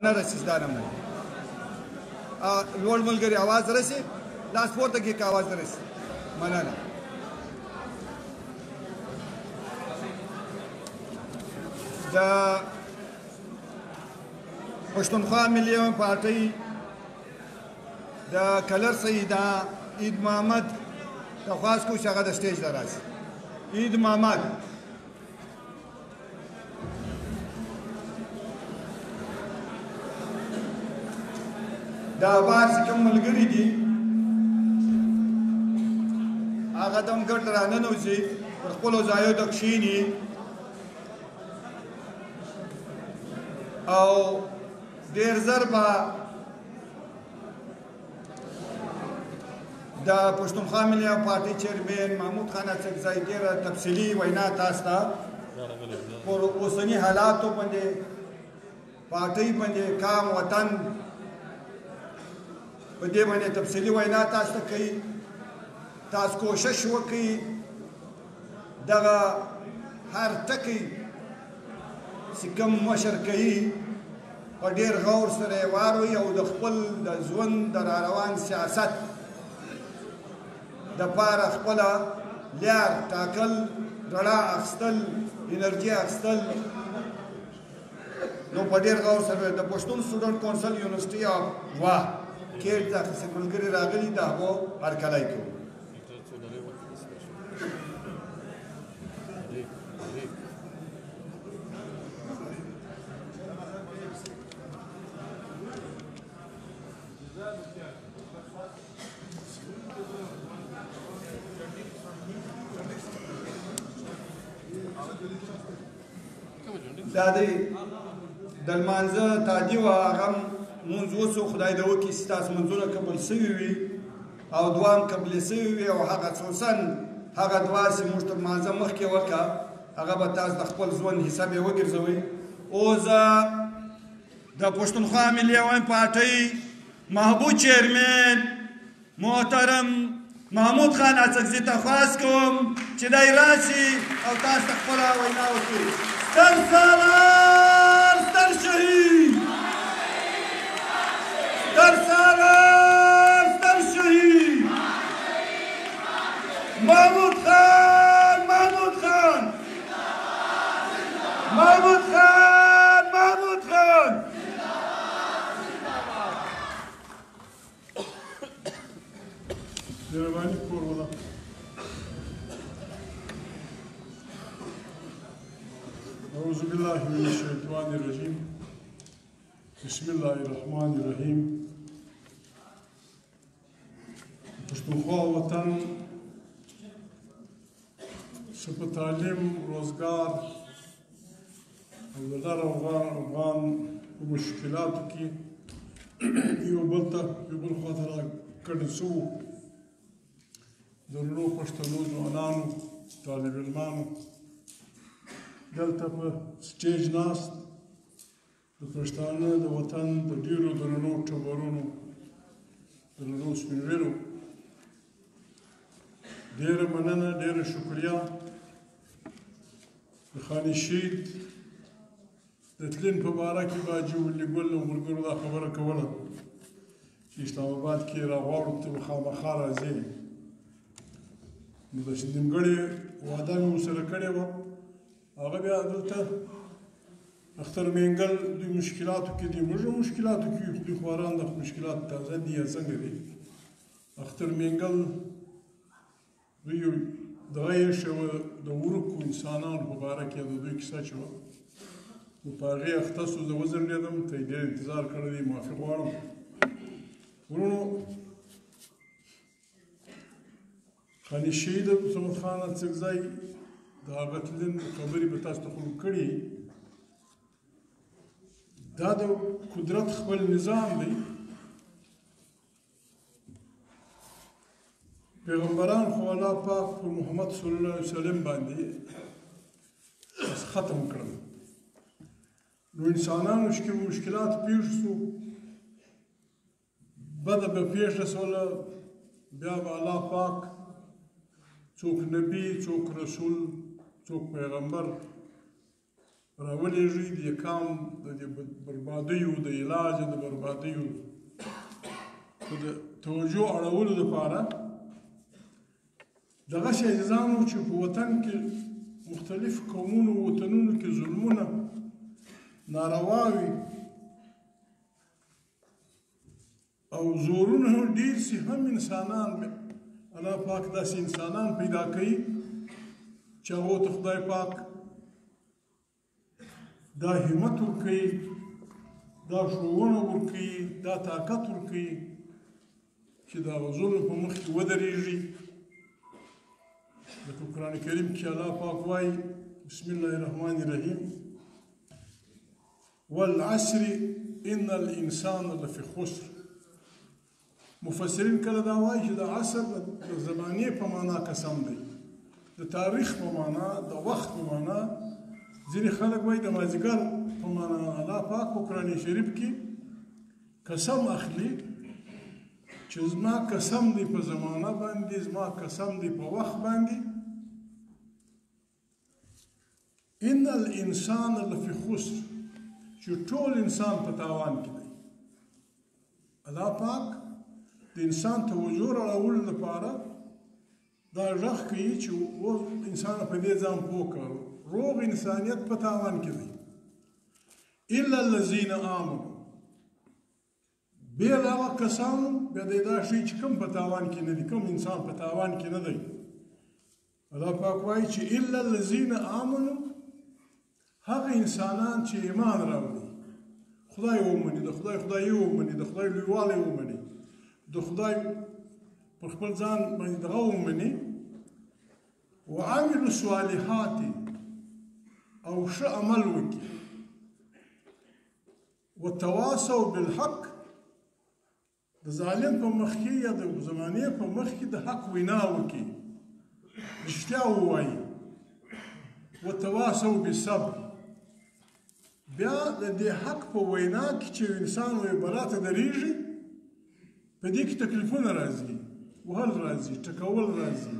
نه رسي دا نه مني. لوړ ملګري اواز رسي، لاس پورته کړي که اواز رسي. مننه. د پښتونخوا ملي پارټۍ د کلر سیدا عید محمد درخواست کوو چې هغه د سټیج ته راشي. عید محمد. دا بار چې کوم ملګري دي هغه دم ګډ راننوځي، پر خپلو ځایو ته کښېني او ډېر زر به د پښتونخوا ملي پارټي چیرمن محمود خان اڅکزی ډېره تفصیلي وینا تاسو ته پر اوسني حالاتو باندې، پارټۍ باندې، کام وطن په دې باندې تفصیلي وینا تاسو ته کوي. تاسو کوشش وکړئ دغه هر ټکی چې کوم مشر کوي په ډېر غور سره یې واروئ او د خپل د ژوند د را روان سیاست دپاره خپله لیار ټاکل، رڼا اخیستل، انرژي اخیستل، نو په ډېر غور سره. د پښتون سټوډنټ کونسل یونیورسټي آف وا کېټ دغسې ملګري راغلي، د هغو هرکلی کوو. دا دی د لمانځه تادي وه، هغه مونځ وسو. خدای دې وکړي چې ستاسو مونځونه قبول سوي وي او دعا هم قبولې سوي وي، او هغه خصوصا هغه دعا چې موږ تر لمانځه مخکې وکړه هغه به تاسو د خپل ژوند حصه به وګرځوئ. اوس د پښتونخوا ملي عوامي پارټۍ محبوب چیرمن محترم محمود خان اڅکزي ته خواست کوم چې دی راشي او تاسو ته خپله وینا وکړي. ستر سالار ستر شهید، ستر سالار ستر شهید محمود خان، محمود خان، محمود خان، محمود خان. مهرباني کور ولا. أعوذ بالله من الشيطان الرجيم، بسم الله الرحمن الرحيم. پښتونخوا وطن څه په تعلیم، روزګار او د لر افغان په مشکلاتو کې یو بل ته یو بل خواته را کډه سوو. د ورونو پښتنو ځوانانو، طالب علمانو، دلته په سټیج ناست د پښتانه د وطن د ډېرو درنو ټبرونو، درنو سپین ږیرو، ډېره مننه، ډېره شکریه. د خاني شهید د تلین په باره کې به حاجي ولي ګل او ملګرو دا خبره کوله چې اسلام آباد کې راغواړو، ته به خامخا راځې. نو د نیمګړې وعده مې ورسره کړې وه. هغه بیا دلته اختر مینګل دوی مشکلاتو کې دي، موږ هم مشکلاتو کې یو، خو دوی خواران د مشکلات تازه دي یا څنګه دي. اختر مینګل دوی یو دغه یې ایښې وه د ورکو انسانانو په باره کې، د دوی کیسه چې وه، نو په هغې اخته سو، زه وځنډېدم، ته یې ډېر انتظار کړی دی، معافي غواړم. وروڼو، خاني شهید عبدالصمد خان اڅکزی د هغه تلین خبرې به تاسو ته خو کړي. دا د قدرت خپل نظام دی. پیغمبران خو الله پاک پر محمد صلی الله علیه وسلم باندې بس ختم کړل، نو انسانانو چې کوم مشکلات پېښ سو، بده به پېښه سوله، بیا به الله پاک څوک نبی، څوک رسول، څوک پیغمبر راولېږي د قام د دې بربادیو د علاج د بربادیو د توجه اړولو دپاره دغسې عزیزانو چې په وطن کې مختلف قومونو وطنونو کې ظلمونه نارواوي او زورونه ډېر سي، هم انسانان الله پاک داسې انسانان پیدا کوي چې هغو ته خدای پاک دا همت ورکوي، دا ښوونه ورکوي، دا طاقت ورکوي چې د هغه ظلم په مخ کې ودرېږي. لکه قرآن کریم کې الله پاک وایي: بسم الله الرحمن الرحیم، والعصر ان الانسان لفي خسر. مفسرین کله دا وایي چې د عصر د زمانې په معنا قسم دی، د تاریخ په معنا، د وخت په معنا. ځینې خلک وایي د مازدیګر په معنا. الله پاک په قرآن شریف کې قسم اخلي چې زما قسم دی په زمانه باندې، زما قسم دی په وخت باندې. ان الانسان لفي خسر، چې ټول انسان په تاوان کې دی. الله پاک د انسان توجه راوړلو لپاره دا غږ کوي چې اوس انسان په دې ځان پوه کړ، روغ انسانیت په تاوان کې دی. الا الذین آمنوا، بې له هغه کسانو بیا دی دا ښیي چې کوم په تاوان کې نه دي، کوم انسان په تاوان کې نه دی. الله پاک وایي چې الا الذین آمنوا، هغه انسانان چې ایمان راوړي، خدای ومني، د خدای خدایي ومني، د خدای لویوالی ومني، د خدای پر خپل ځان باندې دغه ومني، وعملوا الصالحات، او ښه عمل وکړي، وتواصوا بالحق، د ظالم په مخ کې یا د زمانې په مخ کې د حق وینا وکړي، رښتیا ووایي، وتواصوا بالصبر، بیا د دې حق په وینا کې چې انسان وي بلا ته درېږي، په دې کې تکلیفونه راځي، وهل راځي، ټکول راځي،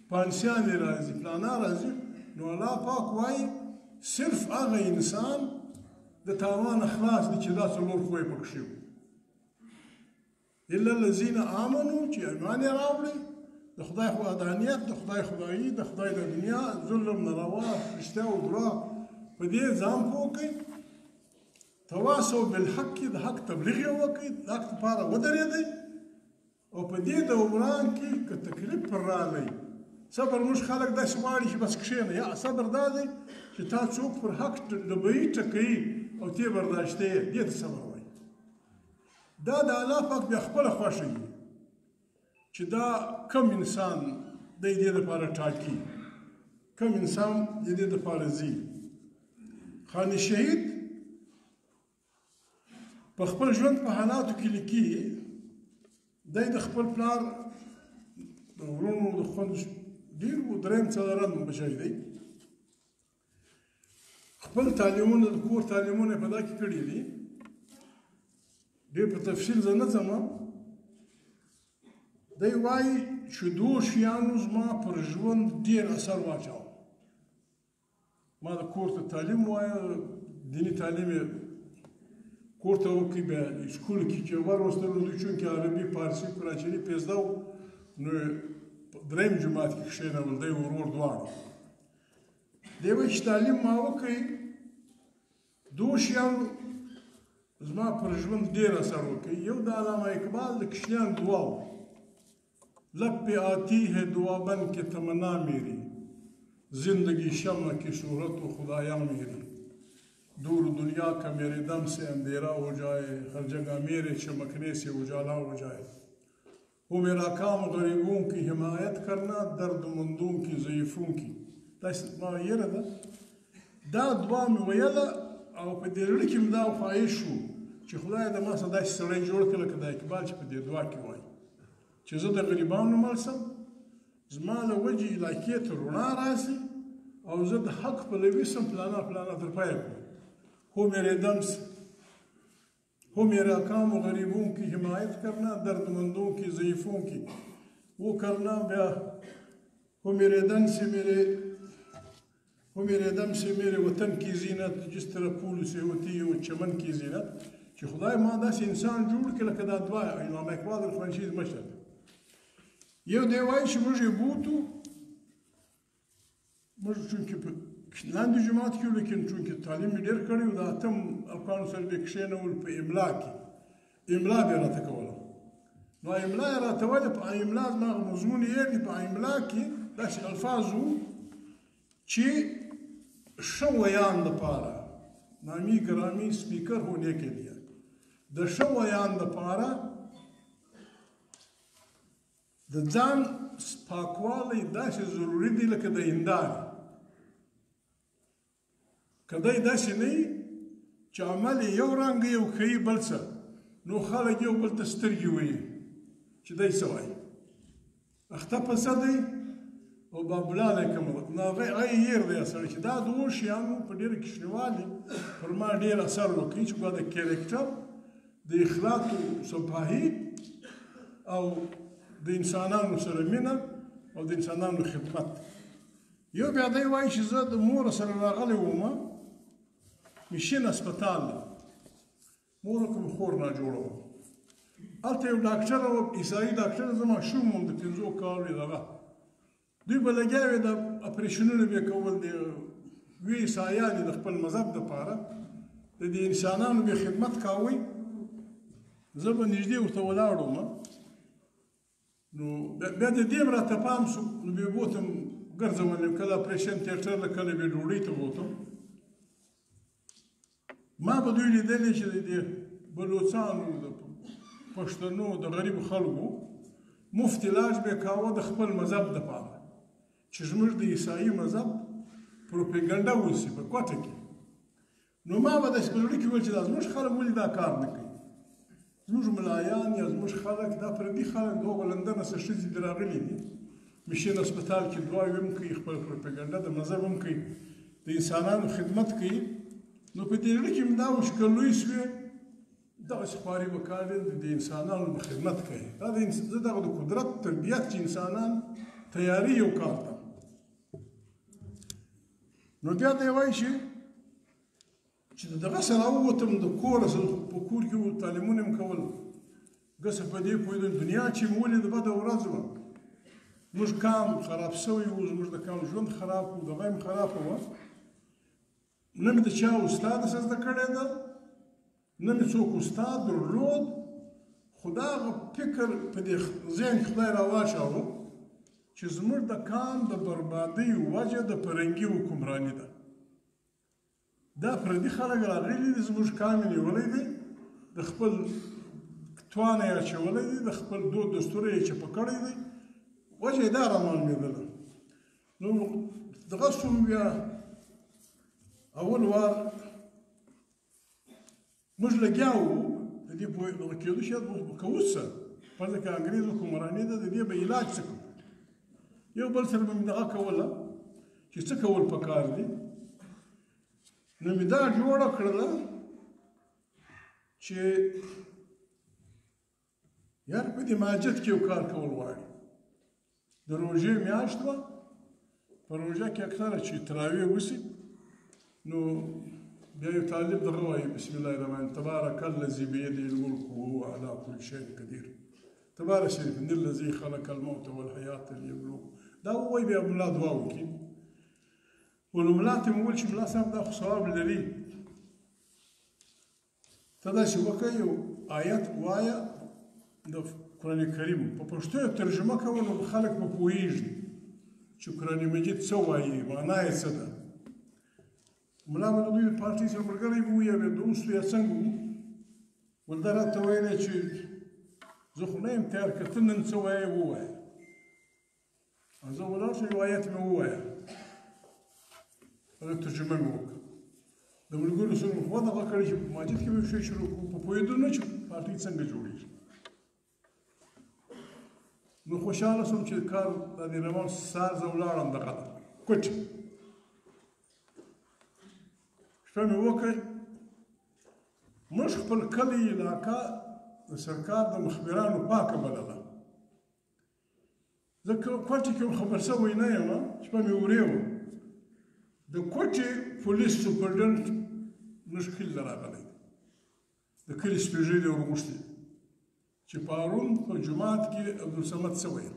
پانسیانې راځي، پلانا راځي. نو الله پاک وایي صرف هغه انسان د تاوانه خلاص دی چې دا څلور خوی پکښې وو. الا الذین آمنوا، چې ایمان یې راوړی، د خدای وحدانیت، د خدای خدایي، د خدای د دنیا، ظلم، ناروا، رښتیا او درواغ په دې ځان پوه کړي، تواصوا بالحق، د حق تبلیغ یې وکړي، د حق لپاره ودرېدی، او په دې دوران کې که تکلیف پر راغی، صبر. موږ خلک داسې غواړي چې بس کښېنه، یا صبر دا دی چې تا څوک پر حق ډبوي ټکوي او تې برداشتې، دې ته صبر وایي. دا د الله پاک بیا خپله خوښه وي چې دا کم انسان دی دې دپاره ټاکي، کم انسان د دې دپاره ځي. خان شهید په خپل ژوند په حالاتو کې لیکي، دی د خپل پلار د وروڼو د خوندو ډېر و، دریم څلورم بچی دی. خپل تعلیمونه د کور تعلیمونه په دا کې کړي دي، ډېر په تفصیل زه نه ځم. دی وایي چې دوو شیانو زما پر ژوند ډېر اثر واچاوه. ما د کور ته تعلیم وایه، دیني تعلیم یې کور ته وکړي، بیا سکول کې چې وروستلو دوی چونکې عربي، فارسي، قرآن شریف یې زده و، نو دریم جومات کې کښېنول دی ورور دواړو. دی وایي چې تعلیم ما وکړي، دوو شیانو زما پر ژوند ډېر اثر وکړي. یو د علامه اقبال د کوچنیان دعا وه، لب پہ آتی ہے دعا بن کے تمنا میری، زندگی شمع کی صورت و خدایا میری، دور دنیا کا میرے دم سے اندھیرا ہو جائے، ہر جگہ میرے چمکنے سے اجالا ہو جائے، وہ میرا کام غریبوں کی حمایت کرنا، درد مندوں کی، ضعیفوں کی. داسې ما یره ده، دا دعا مې ویله او په دې زړه کې مې دا خواهش و چې خدای د ما څخه داسې سړی جوړ کړه لکه دا اقبال چې په دې دعا کې وایي چې زه د غریبانو مل سم، زما له وجې علاقې ته رڼا راسي او زه د حق پلوي سم، فلانا فلانا تر پایه کړم. هو میرے دم سے، ہو میرا کام غریبوں کی حمایت کرنا، درد مندوں کی، ضعیفوں کی وہ کرنا، بیا ہو میرے دم سے میرے वो मेरे दम से मेरे وطن کی زینت، جس طرح پھول سے ہوتی ہے وہ چمن کی زینت. چې خدای ما داسې انسان جوړ کړ لکه دا دوه علامه اقبال د خورشید مشر. یو دی وایي چې موږ یې بوتو، موږ چونکې په لاندې جومات کې وو، لیکن چونکې تعلیم یې ډېر کړی و، د اتم افغانو سره به یې کښېنول په املا کې، املا به یې راته کوله. نو املا یې راته ویله، په املا زما هغه مضمون یې دی، په املا کې داسې الفاظ وو چې ښه ویاند دپاره، نامي ګرامي سپیکر هونې کې دی، د ښه ویاند دپاره د ځان پاکوالی داسې ضروري دی لکه د هندارې. که دی داسې نه وي چې عمل یې یو رنګ وي او ښیي بل څه، نو خلک یو بل ته سترګې وهي چې دی څه وایي، اخته په څه دی او بابولالی کومه ده. نو هغه یې هېر دی سړی چې دا دوو شیانو په ډېره کوچنیوالي پر ما ډېر اثر وکړي، چې ګوا د کرکټر د اخلاق صفاهي او د انسانانو سره مینه او د انسانانو خدمت. یو بیا دی وایي چې زه د مور سره راغلی وم میشن هسپتال له، مور کوم خور ناجوړه وه، هلته یو ډاکټر و، عیسایي ډاکټر، زه ماشوم وم د 5 کالو یې دغه، دوی به لګیا وي د اپریشنونه به یې کول، د وی عیسایان یې د خپل مذهب دپاره د دې انسانانو به خدمت کاوی. زه به نږدې ورته ولاړ وم، نو بیا د دې هم راته پام شو، نو بیا بوتم ګرځولم، کله اپریشن تیټر له، کله بیا ډوډۍ ته بوتم. ما به دوی لیدلې چې د دې بلوڅانو، د پښتنو، د غریبو خلکو مفت علاج به یې کاوه د خپل مذهب دپاره، چې زموږ د عیسایي مذهب پروپیګنډه وسي په کوټه کې. نو ما به داسې په زړه کې ویل چې دا زموږ خلک ولې دا کار نه کوي، زموږ ملایان یا زموږ خلک، دا پردي خلک د هغو لندنه څه ښځې دي راغلي دي، میشن هسپتال کې دعاوې هم کوي، خپل پروپیګنډه د مذهب هم کوي، د انسانانو خدمت کوي. نو په دې زړه کې مې دا و چې که لوی شوې دغسې خواري به کاږي، د دې انسانانو به خدمت کوي. دا د زه دغه د قدرت تربیت چې انسانان تیاري یو کار ته. نو بیا دی وایي چې د دغه سره راووتم د کوره، زه په کور کې وو، تعلیمونه مې کول، ګسه په دې پوهېدم دنیا چې مې ولیده بده ورځ وه، موږ کام خراب شوی و، زموږ د کام ژوند خراب و، دغه هم خرابه وه. نه مې د چا استاد څه زده کړې ده، نه مې څوک استاد درلود، خو دا هغه فکر په دې ذهن کې خدای راواچاوه چې زموږ د کام د بربادۍ وجه د پرنګي حکمراني ده. دا پردي خلک راغلي دي، زموږ کام یې نیولی دی، د خپل توانه یې اچولی دی، د خپل دود دستور یې چپه کړی دی، وجه یې دا رامعلومېدله. نو دغه سوم بیا اول وار موږ لګیا وو د دې پوه دغه کېدو شاید اوس به کوو څه، فرض که انګرېز حکمراني ده، د دې به علاج څه کوو. یو بل سره به مې دغه کوله چې څه کول پکار دي. نو مې دا جوړه کړله چې یار په دې ماجد کې یو کار کول غواړي. د روژې میاشت وه، په روژه کې اکثره چې تراویح وسي نو بیا یو طالب دغه وایي بسم الله الرحمن تبارک الذي بيده الملك وهو على كل شيء قدير، تبارک شریف ان الذي خلق الموت والحياة ليبلوكم. دا ووایي بیا ملا دعا وکړي. ولو ملا ته مې وویل چې ملا صاحب دا خو ثواب لري، ته داسې وکړه یو آیت وایه د قرآن کریم په پښتو یې ترجمه کوه، نو خلک به پوهېږي چې قرآن مجید څه وایي، معنا یې څه ده. ملا به د دوی پارټۍ سره ملګری به و یا به دوست و یا څنګه و، ول دا راته ویلی چې زه خو نه یم تیار، که ته نن څه وایې ووایه. زه ولاړ شم یو آیت مې ووایه، هغه ترجمه مې وکړه. د ملګرو سره مې خو دغه کړی چې په ماجد کې به شی شروع کړو، په پوهېدو نه چې پارټۍ څنګه جوړېږي. نو خوشحاله شوم چې کار دا دی روان، سهار زه ولاړم دغه ته کوټې، شپه مې وکړه. موږ خپل کلی علاقه د سرکار د مخبرانو پاکه بلله. زه کوټې کې خبر شوی نه یم، شپه مې ورې وه. د کوټې پولیس سپرډنټ موږ کلي ته راغلی، د کلي سپېږۍ یې ورغوښتې چې پارون په جومات کې عبدالصمد څه ویل.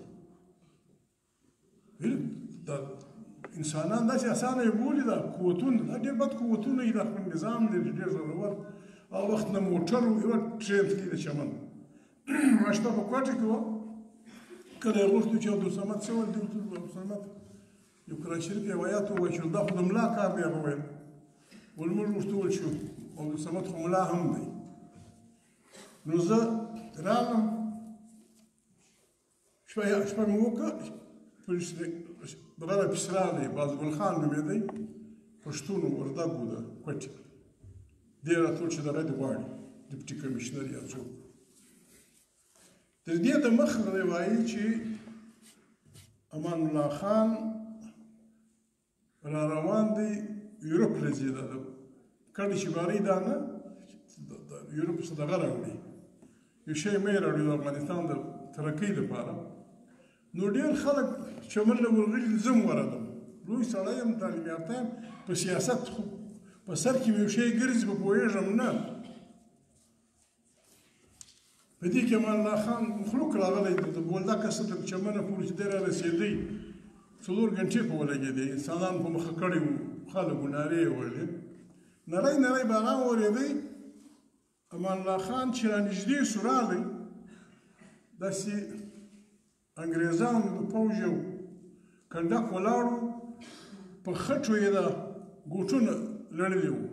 دا انسانان داسې اسانه یې بولي، دا قوتونه، دا ډېر بد قوتونه دي، دا خپل نظام دی ډېر زورور. هغه وخت نه موټر و، یوه ټرین تللی د چمن. ما شپه په کوټه کې وه، کله یې غوښتو چې عبدالصمد څه ویل، دوی ورته عبدالصمد یو قرآن شریف یو آیات ووایه چې دا خو د ملا کار دی. هغه ویل، ول موږ ورته وویل چې عبدالصمد خو ملا هم دی. نو زه راغلم، شپه مې وکړه، پولیس دغه راپسې راغی، بازګل خان نومېدی، پښتون و، وردګ و، د کوټې. دی راته وویل چې دغه دې غواړي، ډپټي کمشنر یا څوک. تر دې د مخه دی وایي چې امان الله خان را روان دی، یورپ له ځي، دا کډې چې باري دا نه یورپ څخه دغه راوړي، یو شی مې راوړي د افغانستان د ترقۍ لپاره. نو ډېر خلک چمن له ورغلي، زه هم ورغلم، لوی سړی یم، تعلیم یافته یم، په سیاست خو په سر کې مې یو شی ګرځي، په پوهېږم نه. په دې کې امان الله خان مخلوق راغلی، د بولدک څخه تر چمنه پورې چې دی را رسېدی 4 ګنټې په ولګېدې، انسانان په مخه کړي وو، خلکو نارې یې وهلې، نری نری باران ورېدی. امان الله خان چې رانږدې شو راغی، داسې انګرېزانو د پوځ یو کنډک ولاړ و، په خټو یې دا ګوټونه لړلي وو.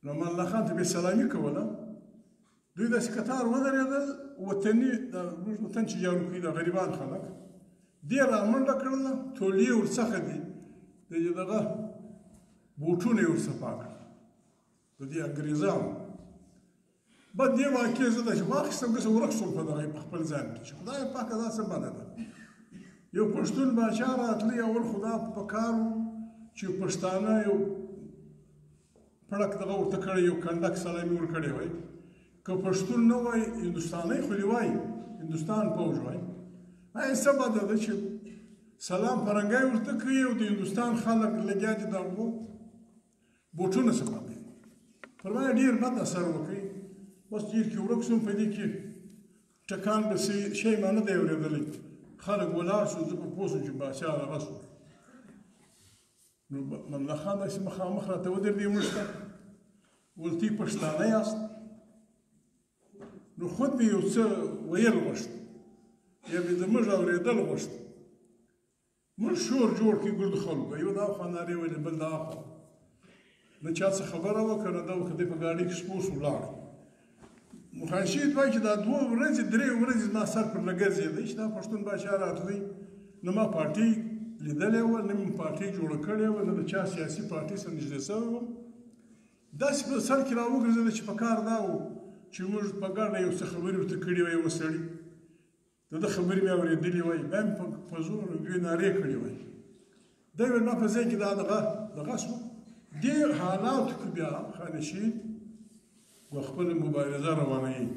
نو امان الله خان ته بې سلامي کوله، دوی داسې کتار ودرېدل، وطني دا موږ وطن چې جارو کوي دا غریبان خلک، دې رامنډه کړله، تولې ورڅخه دي د دغه بوټونه یې ورصفا کړل د دې انګرېزانو. بد دې واقع زه داسې واخیستم، داسې ورک شوم په دغه په خپل ځان کې چې خدای پاکه دا څه بده ده. یو پښتون باچا راتلی، اول خو دا په کار و چې پښتانه یو پړک دغه ورته کړی، یو کنډک سلامي ورکړی وای. که پښتون نه وای، هندوستانی خو دې وای، هندوستان پوځ وای. هغه څه بده ده چې سلام فرنګی ورته کوي او د هندوستان خلک لګیا دي دغو بوټونه صفا کوي. پر ما ډېر بد اثر وکړي. بس ډېر کې ورک شوم، په دې کې ټکان به شی ما نه دی اورېدلی. خلک ولاړ شو، زه په پوه شوم چې باچا هغه شو. نو مملا خان داسې مخامخ راته ودرېدی موږ ته، ویل تئ پښتانه یاست؟ نو خود مې یو څه ویل غوښت، یا مې د موږ اورېدل غوښت. موږ شور جوړ کړي ګرد خلکو، یو دا خوا نارې ویلې، بل دا خوا، نه چا څه خبره وکړه نه ده وکړه. دی په ګاډۍ کې سپور شو ولاړ. نو خانشید وایي چې دا 2 ورځې 3 ورځې زما سر پر لګرځېدی چې دا پښتون باچا راتلی، نه ما پارټي لیدلې وه، نه مې پارټي جوړه کړې وه، نه د چا سیاسي پارټي سره نږدې شوی وم. داسې په سر کې راوګرځېده چې په کار دا و چې موږ په ګډه یو څه خبرې ورته کړې وای، یوه سړي د ده خبرې مې اورېدلې وای، بیا مې په زور دوې نارې کړې وای. دی ویل ما په ځای کې دا دغه شو. دې حالاتو کې بیا خانشین و خپله مبارزه روانوي.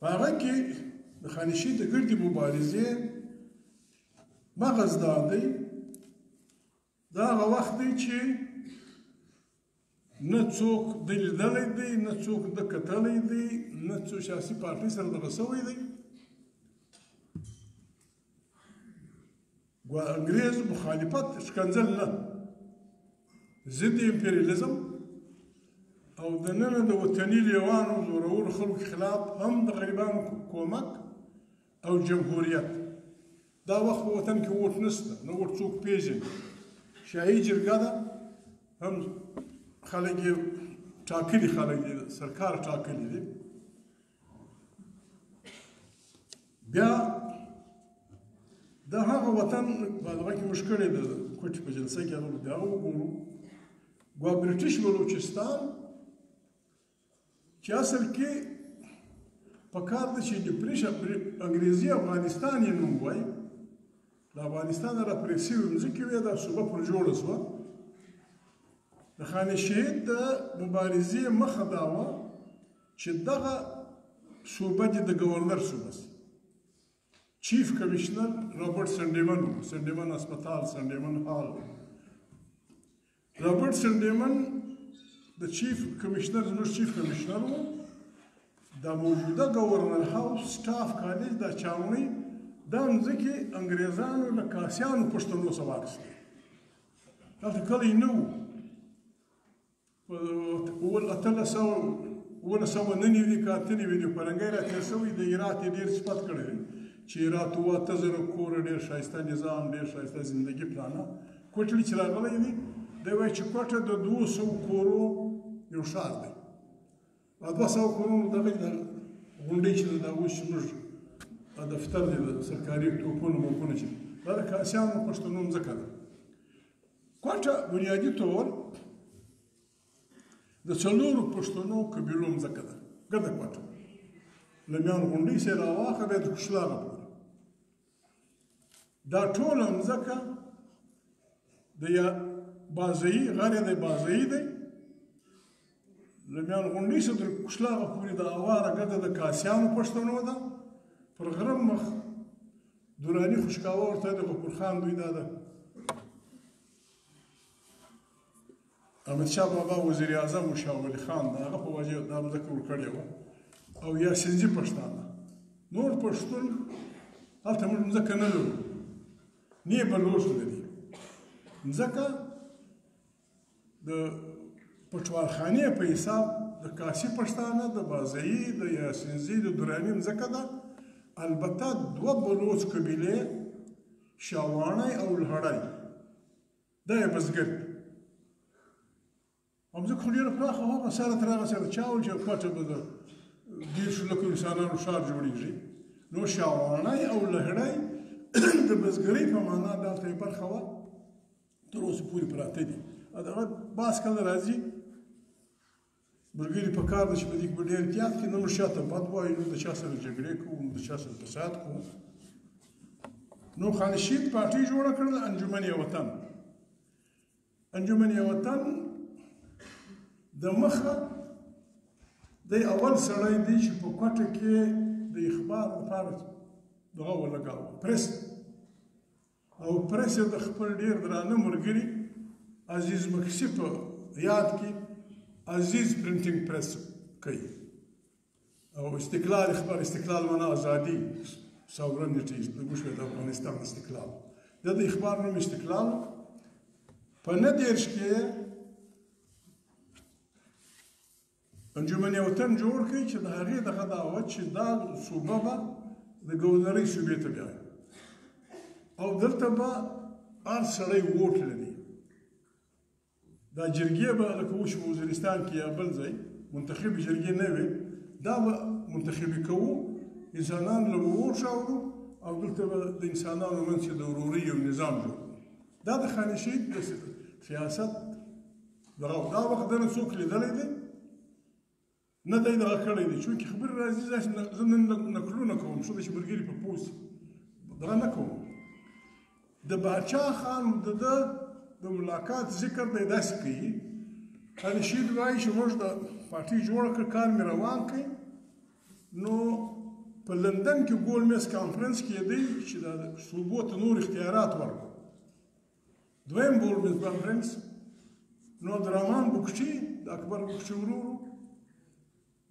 په هغه کې د خانشین د ګردې مبارزې مغز دا دی، دا هغه وخت دی چې نه څوک دی لیدلی دی، نه څوک ده کتلی دی، نه څوک سیاسي پارټۍ سره دغه سوی دی. انګرېز مخالفت ښکنځل نه، ضد امپریالیزم او د ننه د وطني لیوانو زورورو خلکو خلاف هم د غریبانو کومک او جمهوریت. دا وخت په وطن کې ووټ نشته، نه ووټ څوک پېژني، شاهي جرګه ده، هم خلک یې ټاکلي خلک دي، سرکار ټاکلي دي. بیا دا هغه وطن په دغه کې موږ کړې ده، کوټې په جلسه کې هغه بیا وګورو. ګوا برټش بلوچستان چې اصل کې په کار ده چې انګریزي افغانستان یې نوم وای، له افغانستانه را پرې سوې مځکې وې، دا صوبه پر جوړه شوه. د خان شهید د مبارزې مخه دا وه چې دغه صوبه دې د ګورنر صوبه شي، چیف کمشنر رابرټ سنډیمن و، سنډیمن هسپتال، سنډیمن هال. رابرټ سنډیمن د چیف کمشنر، زموږ چیف کمشنر و. دا موجوده گورنر هاوس، سټاف کالج، دا چاوڼۍ، دا مځکې انګریزانو له کاسیانو پښتنو څخه واخیستې. دلته کلی نه و. په 1897 که 98 دی پرنګی را تېر شوی، د هرات یې ډېر صفت کړی دی چې هرات 8000 کوره، ډېر ښایسته نظام، ډېر ښایسته زندګي پلانه. کوټلي چې راغلی دی، دی وایي چې کوټه د 200 کورو یو ښار دی. او 200 کورونو دغه د غونډۍ چې ده، دا اوس چې موږ دفتر دی د سرکاري توپونو موپونو چې دا د کاسیانو پښتنو مځکه ده. کوټه بنیادي طور د 4 پښتنو قبیلو مځکه ده. ګرده کوټه له میان غونډۍ سره راواخله بیا د کشلاغه پورې دا ټوله مځکه د یا بازیي غر یې دی، بازیي دی، له میان غونډۍ څخه تر کشلاغه پورې د اواره ګرده د کاسیانو پښتنو ده. پر غره مخ دراني خشکاوه ورته د غفور خان دوی دا ده. احمدشاه بابا وزیر اعظم و، شاه ولي خان د هغه په وجه دا مځکه ورکړې وه. او یاسینزي پښتانه، نور پښتون هلته موږ مځکه نه لرو، نه بلوڅ لري. مځکه د پټوارخانې په حساب د کاسي پښتانه، د بازیي، د یاسینزي، د دراني مځکه ده. البته 2 بلوڅ قبیلې شاواڼی او لهړی دا یې بزګر دي. او مځکه خو ډېره پراخه وه، سره تر هغه سره چا ویل چې کوټه به د 30 لکو انسانانو ښار جوړېږي. نو شاواڼی او لهړی د بزګرۍ په معنا دلته یې برخه وه، تر اوسه پورې پراته دي. او دغه باز کله راځي ملګري په کار ده چې په دې کې به ډېر احتیاط کړي، نه موږ چا ته بد وایو، نه د چا سره جګړې کوو، نه د چا سره فساد کوو. نو خان شهید پارټي جوړه کړله، انجمن وطن. انجمن وطن د مخه دی اول سړی دی چې په کوټه کې د اخبار لپاره دغه ولګاوه، پرس. او پرس یې د خپل ډېر درانه ملګري عزیز مکسي په یاد کې عزیز پرنټینګ پرس کوي. او استقلال اخبار، استقلال معنا ازادي، sovereignty، د وشوه د افغانستان استقلال. د دې اخبار نوم استقلال. په 39 کې انجمن وطن جوړ کړ چې د هغې دغه دا وه چې دا صوبه به د ګورنرۍ صوبې ته بیایي او دلته به هر سړی ووټ لري. دا جرګې به لکه اوس په وزیرستان کې یا بل ځای منتخبې جرګې نه وي، دا به منتخبې کوو، انسانان له به ووټ راوړو او دلته به د انسانانو منځ کې د ورورۍ یو نظام جوړ کړو. دا د خان شهید د سیاست دغه دا وخت دنه څوک لیدلی دی نه دی دغه کړی دی. چونکې خبرې راځي، زه نن نکلونه کوم، ښه ده چې ملګري په پوه شي، دغه نه کوم. د باچا خان د ده د ملاقات ذکر دی داسې کوي. خان شهید وایي چې موږ د پارټي جوړه کړه، کار مې روان کړ. نو په لندن کې ګول میز کانفرنس کېدی چې د صوبو ته نور اختیارات ورکړو. دویم ګول میز کانفرنس نو عبدالرحمن بکچي، د اکبر بکچي ورور،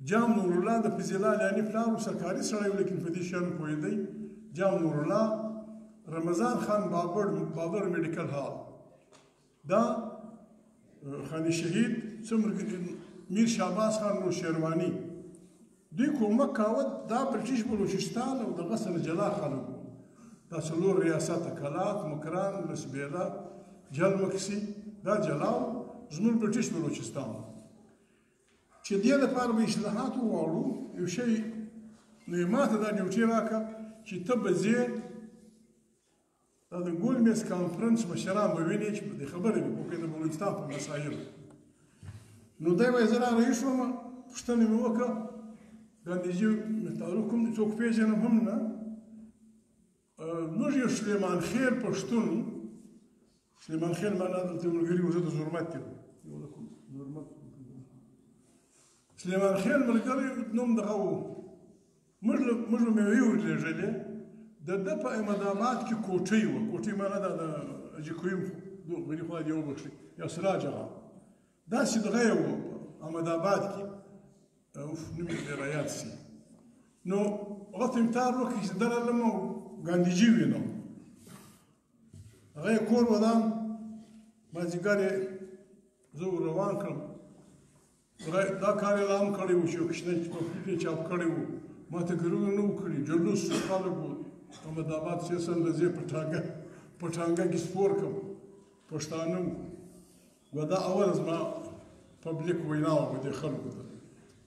جام نورالله د فضیله لیاني پلار و، سرکاري سړی و، لیکن په دې شیانو پوهېدی. جام نورالله، رمضان خان بابر، بابر میډیکل هال، دا خان شهید، څه ملګري میر شهباز خان نور شیرواني، دوی کومک کاوه. دا برټش بلوچستان او دغه سره جلا خلک وو. دا 4 ریاسته، کلات، مکران، لسبیله، جل مکسي، دا جلا وو. زموږ برټش بلوچستان و. چې دې لپاره به اصلاحات وغواړو یو شی، نو یې ما ته دا ډیوټي راکړه چې ته به ځې دا د ګول میز کانفرنس مشران به وینې چې د خبرې به وکړي د بلوچستان په مسایلو. نو دی وایي زه را رهي شوم، پوښتنه مې وکړه، ګاندیجي مې تعلق هم څوک پېژنم هم نه. موږ یو سلیمان خیل پښتون، سلیمان خیل معنا دلته ملګري وو، زه د زرمت یم، یو د کوم زرمت سلیمان خیل ملګری نوم دغه و. موږ به مېوې ورلېږلې، د ده په احمد آباد کې کوټۍ وه. کوټۍ معنا ده د حاجي قیوم غني خدای دې وبخښي یا سراج آغا، داسې دغه یې و احمد آباد کې، اوف نوم یې ډېر یاد سي. نو هغه ته مې تار وکړ چې درلم او ګاندیجي وینم. هغه یې کور ودان، مازدیګر یې زه ور روان کړم. دا کار یې لا هم کړی و چې یو کوچنی پمفلټ یې چاپ کړی و، ما ته ګرونه نه وو کړي، جلوس شو، خلک وو. احمد آباد سټېشن له زه په ټانګه کې سپور کړم، پښتانه وو. ګویا دا اوله زما پبلک وینا وه دې خلکو ته،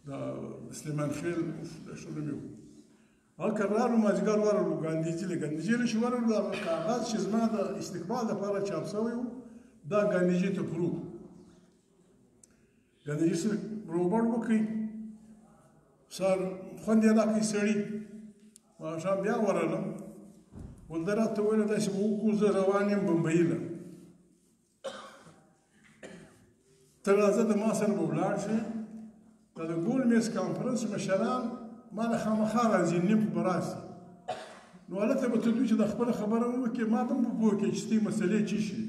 دا سلیمان خېل دا ښه نوم یې و. هغه که رالو مازدیګر ورغلو ګاندیجي له، ګاندیجي له چې ورغلو هغه کاغذ چې زما د استقبال لپاره چاپ شوی و دا ګاندیجي ته پروت. ګاندیجي سره روغبړ وکړي، سر خوند یې راکړي سړي. ماښام بیا ورغلم، ولده راته وویل داسې به وکړو، زه روان یم بمبیي له، ته راځه د ما سره به ولاړ شې. دا د ګول میز کانفرنس مشران ما له خامخا راځي، نیم خو به راشي، نو هلته به ته دوی چې د خپله خبره وکړې، ما به هم په پوه کړې چې ستې مسئلې څه شي،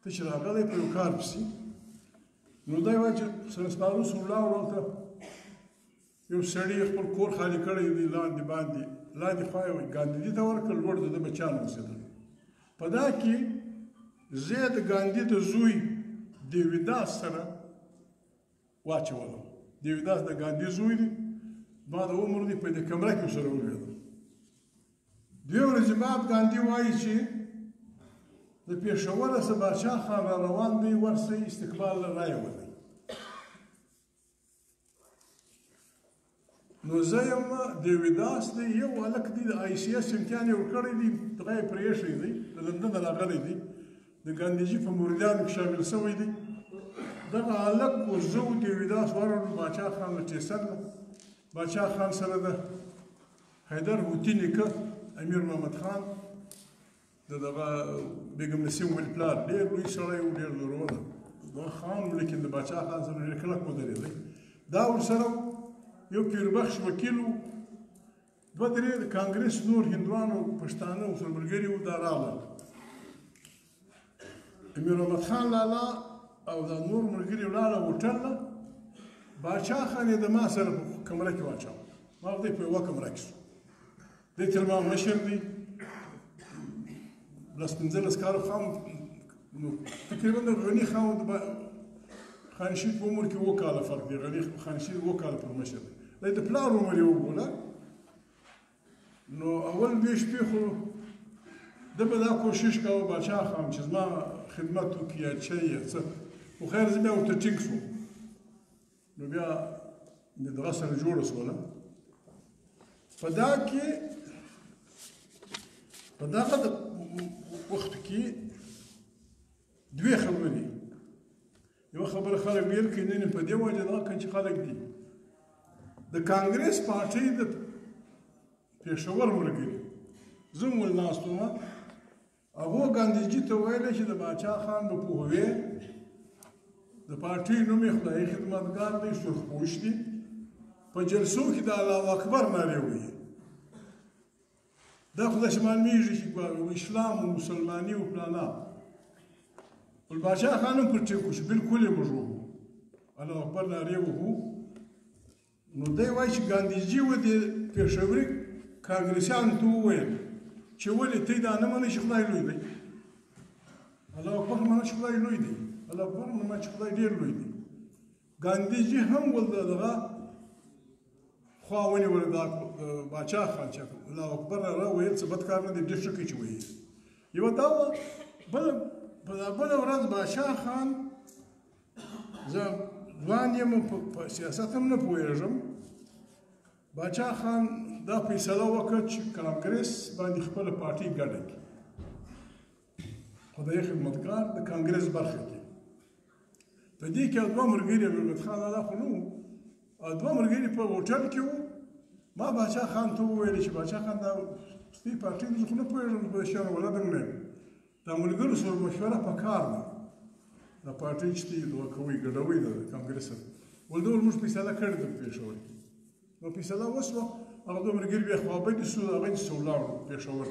ته چې راغلی په یو کار پسې. نو دی وایي چې سره سپارو سو ولاړو، هلته یو سړي خپل کور خالي کړی دی، لاندې باندې لاندې خوا یې ګاندي ته ورکړ، لوړ د ده بچیان اوسېدل. په دا کې زه د ګاندي د زوی دیویداس سره واچولم. دیویداس د ګاندي زوی دی، ما د عمر دی، په دې کمره کې سره ولوېدم. دوې ورځې بعد ګاندي وایي چې د پېښوره څه باچا خان را روان دی، ورسئ استقبال له رایې ولئ. نو زه یم، دیویداس دی، یو هلک دی، د آی سي اس امتحان یې ورکړی دی، دغه یې پرې ایښی دی، د لندنه راغلی دی، د ګاندیجي په مریدانو کې شامل شوی دی. دغه هلک و زه و دیویداس ورغلو باچا خان له ټیسن له، باچا خان سره د حیدر هوتي نیکه امیر محمد خان د دغه بیګم نسیم ولي پلار ډېر لوی سړی و، ډېر زورور دغه خان و، لیکن د باچا خان سره ډېر کلک ودرېدی. دا ورسره یو پیربخش وکیل و، دوه درې د کانګرس نور هندوانو پښتانه ورسره ملګري وو، دا راغلل. امیر محمد خان لالا او دا نور ملګري ولاړه هوټل له، باچا خان یې د ما سره په کمره کې واچاوه، ما دی په یوه کمره کې شو. دی تر ما مشر دی، لس پنځلس کاله خان، نو تقریبا د غني خان او د خانشید په عمر کې اووه کاله فرق دی، غني خانشید اووه کاله پر مشر دی، دی د پلار عمر یې وبوله. نو اول دوې شپې خو ده به دا کوشش کاوه باچا خان چې زما خدمت وکړي یا چای یا څه، خو خیر زه بیا ورته ټینګ شوم. نو بیا مې دغه سره جوړه شوله. په دا کې په دغه وخت کې دوې خبرې، یوه خبره خلک ډېر کوي، نن په دې وجه دا کوي چې خلک دي د کانګرس پارټۍ د پېښور ملګري زه هم ول ناست وم، هغو ګاندیجي ته ویل چې د باچا خان به پوهوې، د پارټۍ نوم یې خدایي خدمتګار دی، سرخپوش دی، په جلسو کې د الله اکبر نارې وهي. دا خو داسې معلومېږي چې اسلام و مسلماني و فلانا. ول باچا خان هم پر ټیک شو، بالکل یې موږ وهو، الله اکبر نارې وهو. نو دی وایي چې ګاندیجي و دې پېښوري کانګرسیانو ته وویل چې ولې ته دا نه منې چې خدای لوی دی؟ الله اکبر منه چې خدای لوی دی، الله اکبر منه چې خدای ډېر لوی دی. ګاندیجي هم ول دغه خوا ونیوله، دا باچا خان چې الله اکبر را ویل څه بد کار نه دی، ډېر ښه کوي چې ویل. یوه دا وه. بله ورځ باچا خان، زه ځوان یم، په سیاست هم نه پوهېږم، باچا خان دا فیصله وکړه چې کانګرس باندې خپله پارټي ګډه کړي، خدای خدمتګار د کانګرس برخه کې. په دې کې دوه ملګري، محمد خان لالا خو نه وو، دوه ملګري په هوټل کې وو. ما باچا خان ته وویل چې باچا خان دا ستې پارټي زه خو نه پوهېږم، په شیانو بلد هم نه یم، دا ملګرو سره مشوره په کار ده، دا پارټۍ چې دی دغه کوئ ګډوئ د کانګرس سره. ول ډول موږ فیصله کړې ده په پېښور کې. نو فیصله وشوه. هغه دوه ملګري بیا خوابدي سو، هغه دې ولاړو پېښور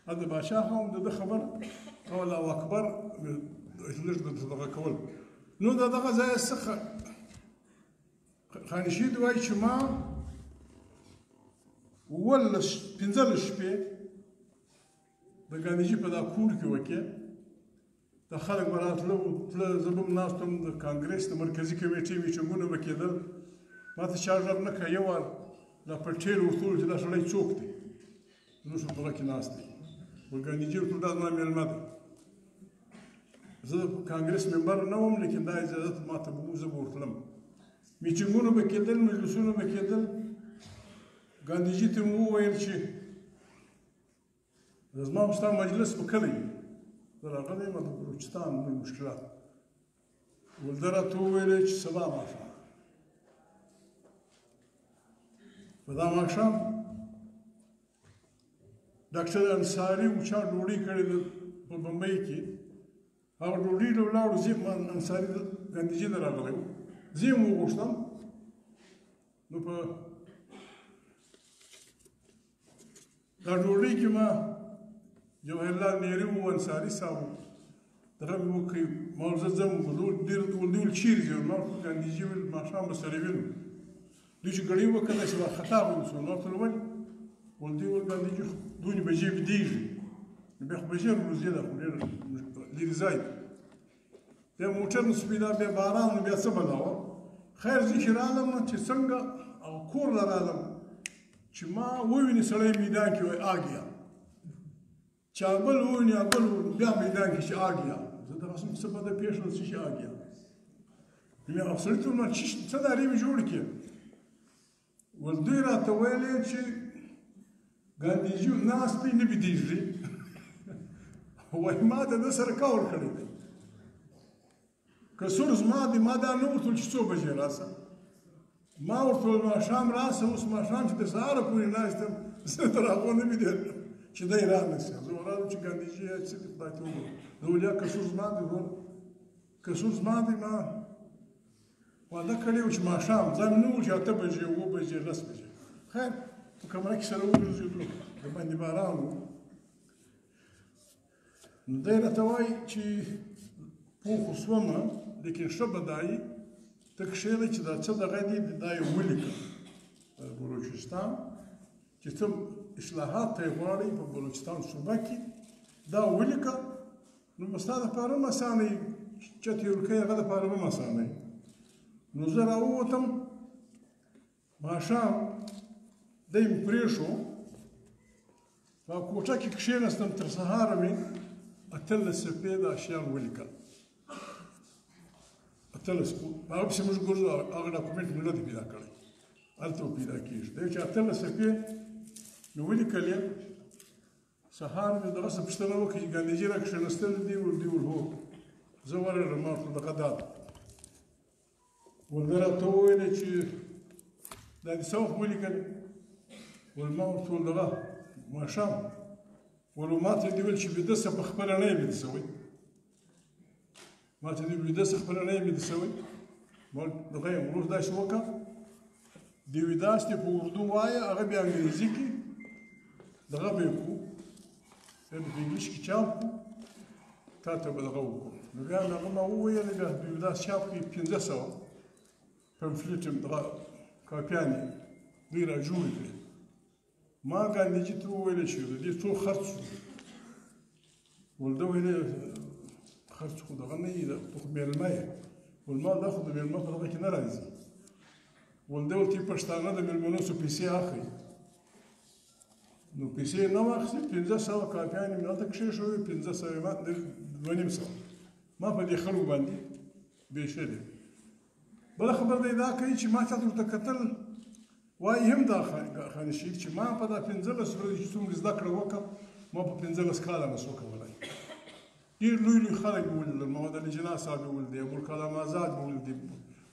ته. د باچا هم د ده خبره او الله اکبر لږ دغه کول. نو د دغه ځای څخه خانشید وایي چې ما 17 15 شپې د ګاندیجي په دا کور کې وکې. د خلک به راتله تله، زه به هم ناست وم، د کانګرس د مرکزي کمیټې میټینګونه به کېدل. ما ته چا غږ نه کړ، یو وار دا پټېل ورته وویل چې دا سړی څوک دی، زه اوس په دغه کې ناست دی. ګاندیجي ورته دا زما مېلمه دی، زه د کانګرس ممبر نه وم، لیکن دا اجازه ما ته به زه به ورتلم. میټینګونه به کېدل، مجلسونه به کېدل. ګاندیجي ته مې وویل چې زما او ستا مجلس به کله وي؟ زه راغلی یم د بلوچستان نور مشکلات. ولده راته وویلې چې سبا ماښام. په دا ماښام ډاکټر انصاري و چا ډوډۍ کړې ده په بمبۍ کې، هغه ډوډۍ له ولاړو. زه انصاري ګاندیجي نه راغلی و، زه یې وغوښتم. نو په دا ډوډۍ کې ما جواهرلال نهرو و، انصاري صاحب و، دغه مې وکړ. ما ویل زه ځم، ډېر ولدی ویل چېرې ځې؟ ما ورته ګاندیجي ویل ماښام به سره وینو. دوی چې ګړۍ وکړه داسې وارخطا غوندې شول. ما ورته ویل ولې؟ ولدی ویل ګاندیجي دونې بجې بېدېږي، نو بیا خو به ژر ورځې، دا خو ډېر لرې ځای دی. بیا موټر نه شو پیدا، بیا باران، نو بیا څه بلا وه. خیر زه چې رالم چې څنګه او کور له رالم چې ما وویني سړی میدان کې وایي آګیا، چې بل وویني بل بیا میدان کې چې آګیا. زه دغه څه بده پېښه ده چې آګیا. نو مې هغه سړي ته وویل چې څه دارې مې جوړ کړې؟ ول دوی راته ویلې چې ګاندیجي ناست دی نه بېدېږي. وایي ما د ده سره کار کړی دی، قصور زما دی، ما دا نه ورته ویل چې څو بجې راسه، ما ورته ویل ماښام راسه. اوس ماښام چې د سهاره پورې ناست یم، زه تر هغو نه بېدېدم چې دی رانه شي. زه ورغلم چې ګاندیجي یې څه دي خدای ته وګوره. زه ویل یا قصور زما دی، ورور قصور زما دی، ما وعده کړې وه چې ماښام، ځان مې نه ویل چې 8 بجې، 7 بجې، 10 بجې. خیر په کمره کې سره وګرځېدو، د باندې باران و. نو دی راته وایي چې پوه خو سوم، لیکن ښه به دا وي ته کښېنه چې دا څه دغه دي دا یې ولیکه. بلوچستان چې څه اصلاحات ته یې غواړي په بلوچستان صوبه کې دا ولیکه، نو به ستا دپاره هم اسانه وي، چت یې ورکوي هغه دپاره به هم اسانه وي. نو زه راووتم ماښام، دی مې پرېښو، په کوټه کې کښېناستم تر سهاره مې 18 صفحې دا شیان ولیکل. 18 په هغه پسې موږ ګرځو، هغه ډاکومنټ مې نه دی پیدا کړی، هلته به پیدا کېږي. دی چې 18 صفحې مې ولیکلې، سهار مې دغه څه پوښتنه وکړه چې ګاندیجي را کښېناستل دي؟ ول دوی ویل هو. زه ورغلم، ما ورته دغه دا ده. ول ده راته وویل چې دا دې څه وخت ولیکلې؟ ول ما ورته وویل دغه ماښام. ول ما ته دې ویل چې ویده سه، په خپله نه یې ویده سوی. ما ته دې ویده سه، خپله نه یې ویده سوی. ما دغه یې ورور داسې وکړه، دې ویداس دې په اردو وایه، هغه بیا انګریزي کې دغه به یې کړو، بیا به په انګلیش کې چاپ کړو، تا ته به دغه وکړو. نو بیا هغه ما وویل، بیا ویداس چاپ کړي 500 پمفلټ دغه کاپیانې دوی را جوړې کړې. ما ګاندیجي ته وویل چې د دې څو خرڅ شو؟ ول ده ویلې خرڅ خو دغه نه وي، ته خو مېلمه یې. ول ما دا خو د مېلمه په دغه کې نه راځي. ول ده ویل چې پښتانه د مېلمنو څخه پیسې اخلي، نو پیسې یې نه واخیستې. 500 کاپیانې مې هلته کښېښووې، 500 ما 250 ما په دې خلکو باندې وېشلې. بله خبره دی دا کوي چې ما چاته ورته کتل، وایي هم دا خانشیر چې ما په دا 15 ورځې چې څومره زده کړه وکړه، ما په 15 کاله نه سو کولی. ډېر لوی لوی خلک مې ولیدل، محمد علي جناح صاحب مې ولیدی، ابوالکلام آزاد مې ولیدی،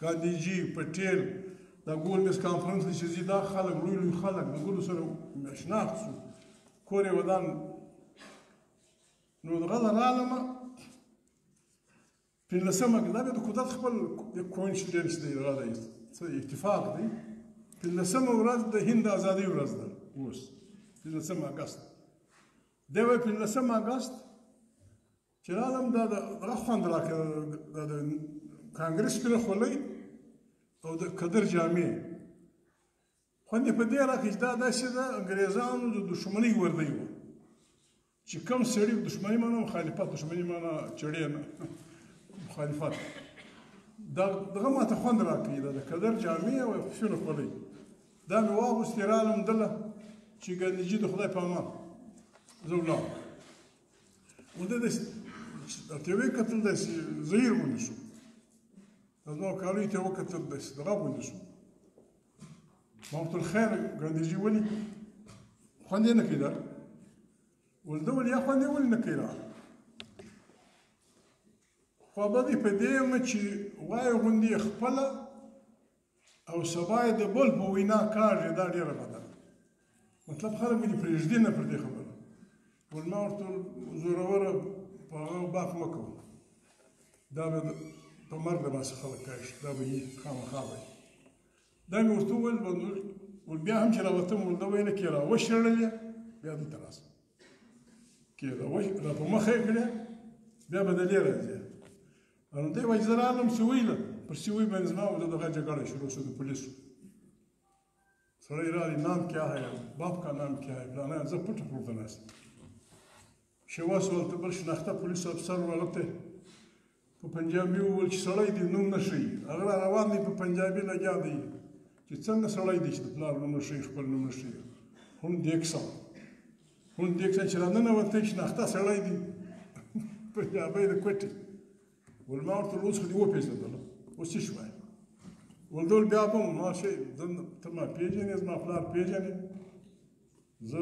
ګاندیجي، پټیل، دا ګول میز کانفرنس چې ځي دا خلک لوی لوی خلک د ګلو سره شناخت شو، کور یې ودان. نو دغه له رالمه پنځلسمه کې دا بیا د قدرت خپل کوینسیډنس دی، دغه دی څه اتفاق دی. 15 ورځ د هند د ازادۍ ورځ ده. اوس 15 اګست دی. وایي 15 اګست چې رالم دا دغه خوند راکړ، دا د کانګرس سپینه خولۍ او د کدر جامې خوند یې په دې راکړ چې دا داسې د انګریزانو د دښمنۍ وردی وه چې کوم سړي دښمني معنا مخالفت، دښمني معنا چړې نه مخالفت. دا دغه ماته خوند راکوي، دا د کدر جامې او سپینه خولۍ دا مې واغوستې. رالم دله چې ګاندیجي د خدای په امان زه ولاړم. و ده داسې ورته ویې کتل، داسې زهیر غوندې شو، زما کالیو ته یې وکتل، داسې دغه غوندې شو. ما ورته ویل خیر ګاندیجي ولې خوند یې نه کوي دا؟ ول ده ول یا خوند یې ولې نه کوي؟ را خوابدی په دې یم چې وایې غوندې خپله او سبا یې د بل په وینا کاږي، دا ډېره بده ده. مطلب خلک به دې پرېږدي نه پر دې خبره. ول ما ورته زوروره په هغه باک مه کوه، دا به په مرګ د باسي خلک کاږي، دا به یي خامخا به یي. دا مې ورته وویل. ول بیا هم چې راوتم ول ده ویله کې را وشړلې، بیا دلته راسه کې را په مخه یې کړې، بیا به دلې راځې. نو دی وایي زه رالم سوی له پر سوی باندې زما او دغه جګړه شروع شوه د پولیسو. سړی راغی، نام کیا ہے، باپ کا نام کیا ہے، فلانه. زه پټه پورته ناست شوا سو. هلته بل شناخته پولیس افسر ورته په پنجابي وویل چې سړی دی نوم نه ښيي. هغه را روان دی په پنجابي لګیا دی چې څنګه سړی دی چې د پلار نوم نه ښيي، خپل نوم نه ښيي. هم دیکسا هم دیکسا چې راننوتی شناخته سړی دی پنجابی د کوټې. ول ما ورته اوس خو دې وپېژندله، اوس څه شي وایې؟ ول ډول بیا به ما شي ته ما پېژنې، زما پلار پېژنې، زه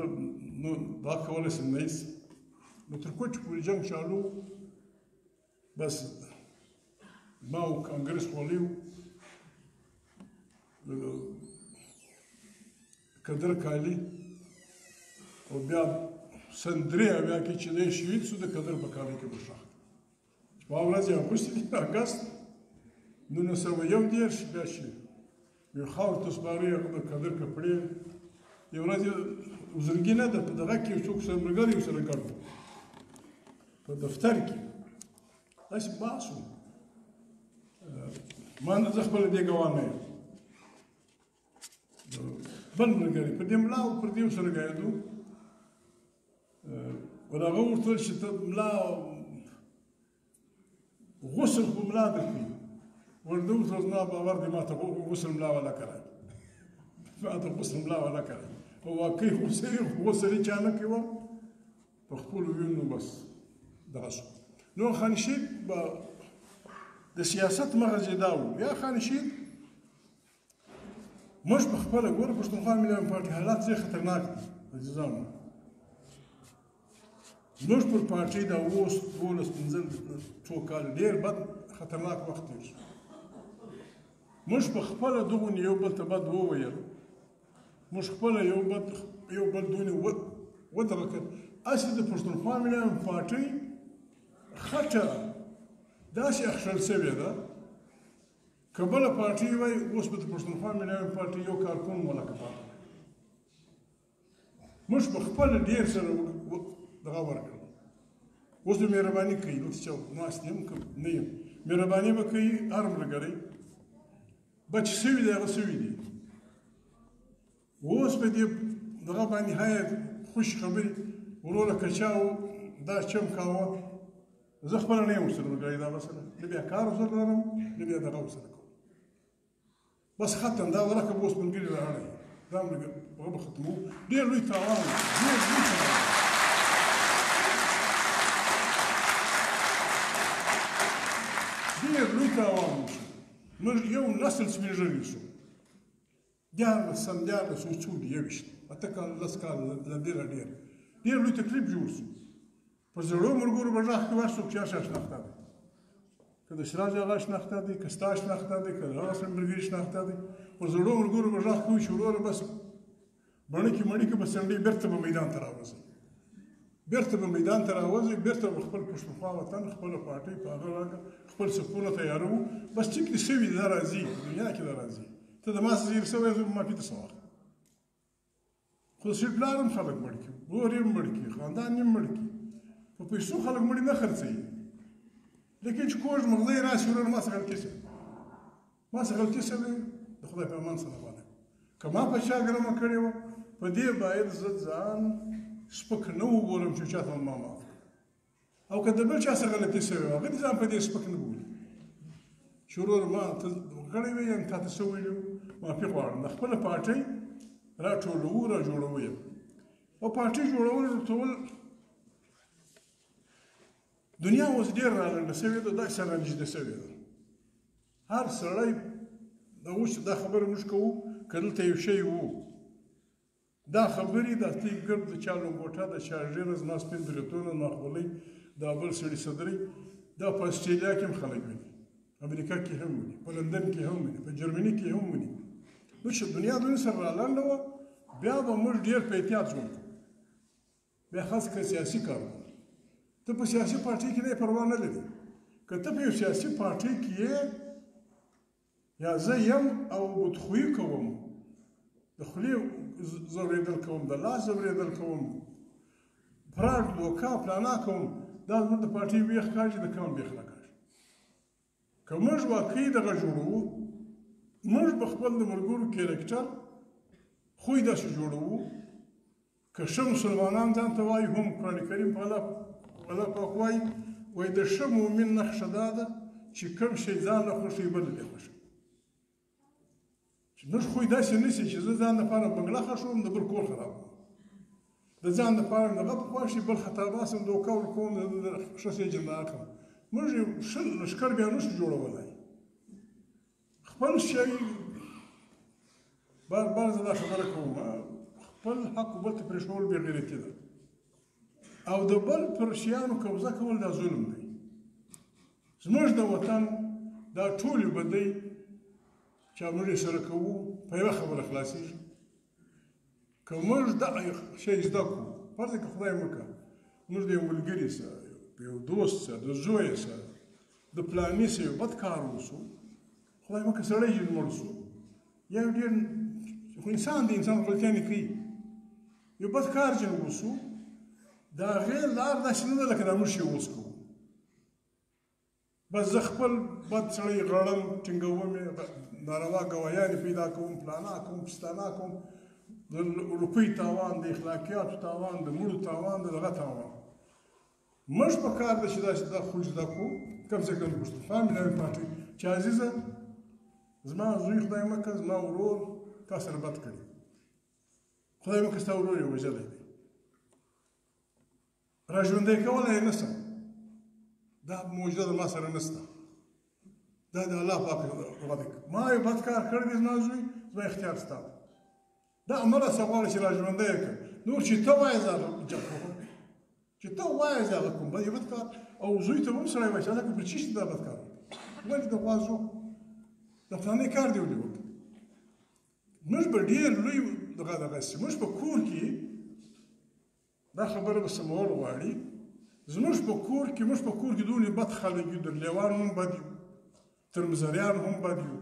نو دا کولی شم نه هېڅ. نو تر کوټې پورې جنګ چالو، بس ما او کانګرس خولۍ وو، کدر کالي، او بیا سن 73 کې چې دی شهید سو د کدر په کالۍ کې به ښخ. په ورځ یې اغوستې دي اګست 1931. بیا چې یو خاور ته سپاري هغه د کدر کپړې یو ورځ زرګي نه ده په دغه کې یو څوک سره ملګری ورسره ګډ و په دفتر کې داسې بحث و. ما نه زه خپله دې ګواه نه یم، بل ملګری په دې ملا او پر دې ورسره ګایدو. ول هغه ورته ویل چې ته ملا غسل خو ملا درکوي. ورته ورته زما باور دی، ما ته غسل ملا ولا کړی، ما ته غسل ملا ولا کړی. او واقعي غسل یې چا نه کوي په خپلو وینو بس دغه شو. نو خانشید به د سیاست مغز یې دا و. بیا خانشید موږ په خپله ګوره پښتونخوا ملي پارټي حالات ډېر خطرناک دي عزیزانو. زموږ پر پارټي دا اوس 12 15 څو کاله ډېر بد خطرناک وخت تېر شو. موږ په خپله دغونې یو بل ته بد وویل، موږ خپله یو بل دونې ودغه کړ. هسې د پښتونخوا ملي پارټي خټه داسې اخښل شوې ده که بله پارټي وای اوس به د پښتونخوا ملي پارټي یو کارکون ملکه پاتې. موږ په خپله ډېر سره دغه ورکړل. اوس به مهرباني کوي دلته چې ناست یم که نه یم، مهرباني به کوي هر ملګری به چې سوي دی هغه سوي دي. اوس په دې دغه باندې هاي خوش خبرې وروره که چا دا چم کاوه، زه خپله نه یم ورسره ملګری، دا مسله نه بیا کار ورسره لرم نه بیا دغه ورسره کوم. بس ختم دا ورکه به اوس ملګري رااړوي، دا ملګري هغه به ختموو. ډېر لوی تاوان، ډېر لوی تاوان. ډېر لوی تاوان وشو. موږ یو نسل سپین ږیري شو، 13 سم 13 او څو دي 21 8 کاله 10 کاله له دې نه ډېر ډېر لوی تکلیف جوړ شو. پر زړو ملګرو به غږ کوي، هر څوک چې هر چا شناخته دی، که د سراج اغا شناخته دی، که ستا شناخته دی، که د هغه سره ملګري شناخته دی، پر زړو ملګرو به غږ کوي چې وروره بس بڼکې مړیکې به څنډې بېرته به میدان ته راوځي، بېرته به میدان ته راوځي، بېرته به خپل پښتونخوا وطن خپله پارټۍ په هغه رنګه خپل صفونه تیاروو. بس ټیک دي سوي دا راځي، په دنیا کې دا راځي. ته د ما څخه زیر سوی، زه معافي ته څه واخلم؟ خو د سړي پلار هم خلک مړ کړي، ورور یې هم مړ کړي، خاندان یې هم مړ کړي. په پیسو خلک مړي نه خرڅوي، لیکن چې کوږ مغزی راشي، ورور ما څخه غلطي شوې، ما څخه غلطي شوې، د خدای په امان سره باندې که ما په چا ګرمه کړې وه، په دې باید زه ځان سپک نه وبولم چې چا ته ما معاف کړم. او که د بل چا څخه غلطي شوې وه، هغه دې ځان په دې سپک نه بولي چې ورور ما ته کړی وې، یم تا ته څه ویلي وو، معافي غواړم. د خپله پارټۍ را ټولوو، را جوړوو یې. او پارټۍ جوړول ټول دنیا اوس ډېر را لنډه شوې ده، داسې را نږدې شوې ده. هر سړی د اوس دا خبره موږ کوو، که دلته یو شی وو، دا خبرې د تیګ ګرد، د چا لنګوټه، د چا ږیره، زما سپین بریتونه، زما خولۍ، دا بل سړي صدرۍ، دا په اسټرالیا کې هم خلک ویني، امریکا کې هم ویني، په لندن کې هم ویني، په جرمني کې هم ویني. نو چې دنیا دنیا سره را لنډه وه، بیا به موږ ډېر په احتیاط ژوند کوو. بیا خاص که سیاسي کار کوو، ته په سیاسي پارټۍ کې نه پروا نه لري. که ته په یو سیاسي پارټۍ کې یې، یا زه یم او بدخویي کوم، د خولې ځورېدل کوم، د لاس ځورېدل کوم، فراډ، دوکه، پلانا کوم، دا زموږ د پارټۍ ویښ کاږي، د کم بیخ نه کاږي. که موږ واقعي دغه جوړوو، موږ به خپل د ملګرو کرکټر خوی داسې جوړوو. که ښه مسلمانان ځان ته وایي، هم قرآن کریم په الله پاک وایي، وایي د ښه مؤمن نښه دا ده چې کوم شی ځان له خوښوي، بل دې خوښوي. چې موږ خوی داسې نه شي چې زه ځان دپاره بنګله خوښوم، د بل کور خراب کوم، د ځان دپاره مې دغه خوښ شي، بل خطا باسم، دوکه ورکوم، د ښه شی جنده اخلم. موږ یو ښه لښکر بیا نه شو جوړولی. خپل شی بار بار زه دا خبره کوم، خپل حق بل ته پرېښول بې غیرتي ده، او د بل پر شیانو قبضه کول دا ظلم دی. زموږ د وطن دا ټولې بدۍ چې موږ یې سره کوو، په یوه خبره خلاصېږي. که موږ دا شی زده کړو، فرض که خدای مه کړه موږ د یو ملګري سره، یو دوست سره، د زوی سره، د پلاني سره یو بد کار وسو، خدای مه کړه سړی یې مړ سو، یا یو ډېر خو انسان دی، انسان غلطیانې کوي، یو بد کار چې وسو، د هغې لار داسې نه ده لکه دا موږ چې اوس کوو. بس زه خپل بد سړی غړم، ټینګوم یې، ناروا ګواهیانې پیدا کوم، پلانا کوم، پستانا کوم، د روپۍ تاوان، د اخلاقیاتو تاوان، د مړو تاوان، د دغه تاوان. موږ په کار ده چې داسې دا خوی زده کړو، کم څه کم پښتونخوا ملي پارټۍ چې عزیزه زما زوی خدای مه کړه، زما ورور تا سره بد کړي، خدای مه کړه ستا ورور یې وژلی دی، را ژوندی کولی یې نه سم، دا معجزه د ما سره نشته، دا د الله پاک دغه دی. ما یو بد کار کړی دی، زما زوی، زما اختیار ستا دی، دا عمل څه غواړي چې را ژوندی یې کړ، نور چې ته وایې زه هغه جب کوم، چې ته وایې زه هغه کوم، یو بد کار. او زوی ته هم سړی وایي چې هلکه پر چی شي دا بد کار وکړي، ولې د غوا زو د فلاني کار دی ولې وکړي. موږ به ډېر لوی دغه دغه سي، موږ په کور کې دا خبره به سمول غواړي. زموږ په کور کې، موږ په کور کې دونې بد خلک یو، تر لیوانو هم بد یو، تر مزریانو هم بد یو،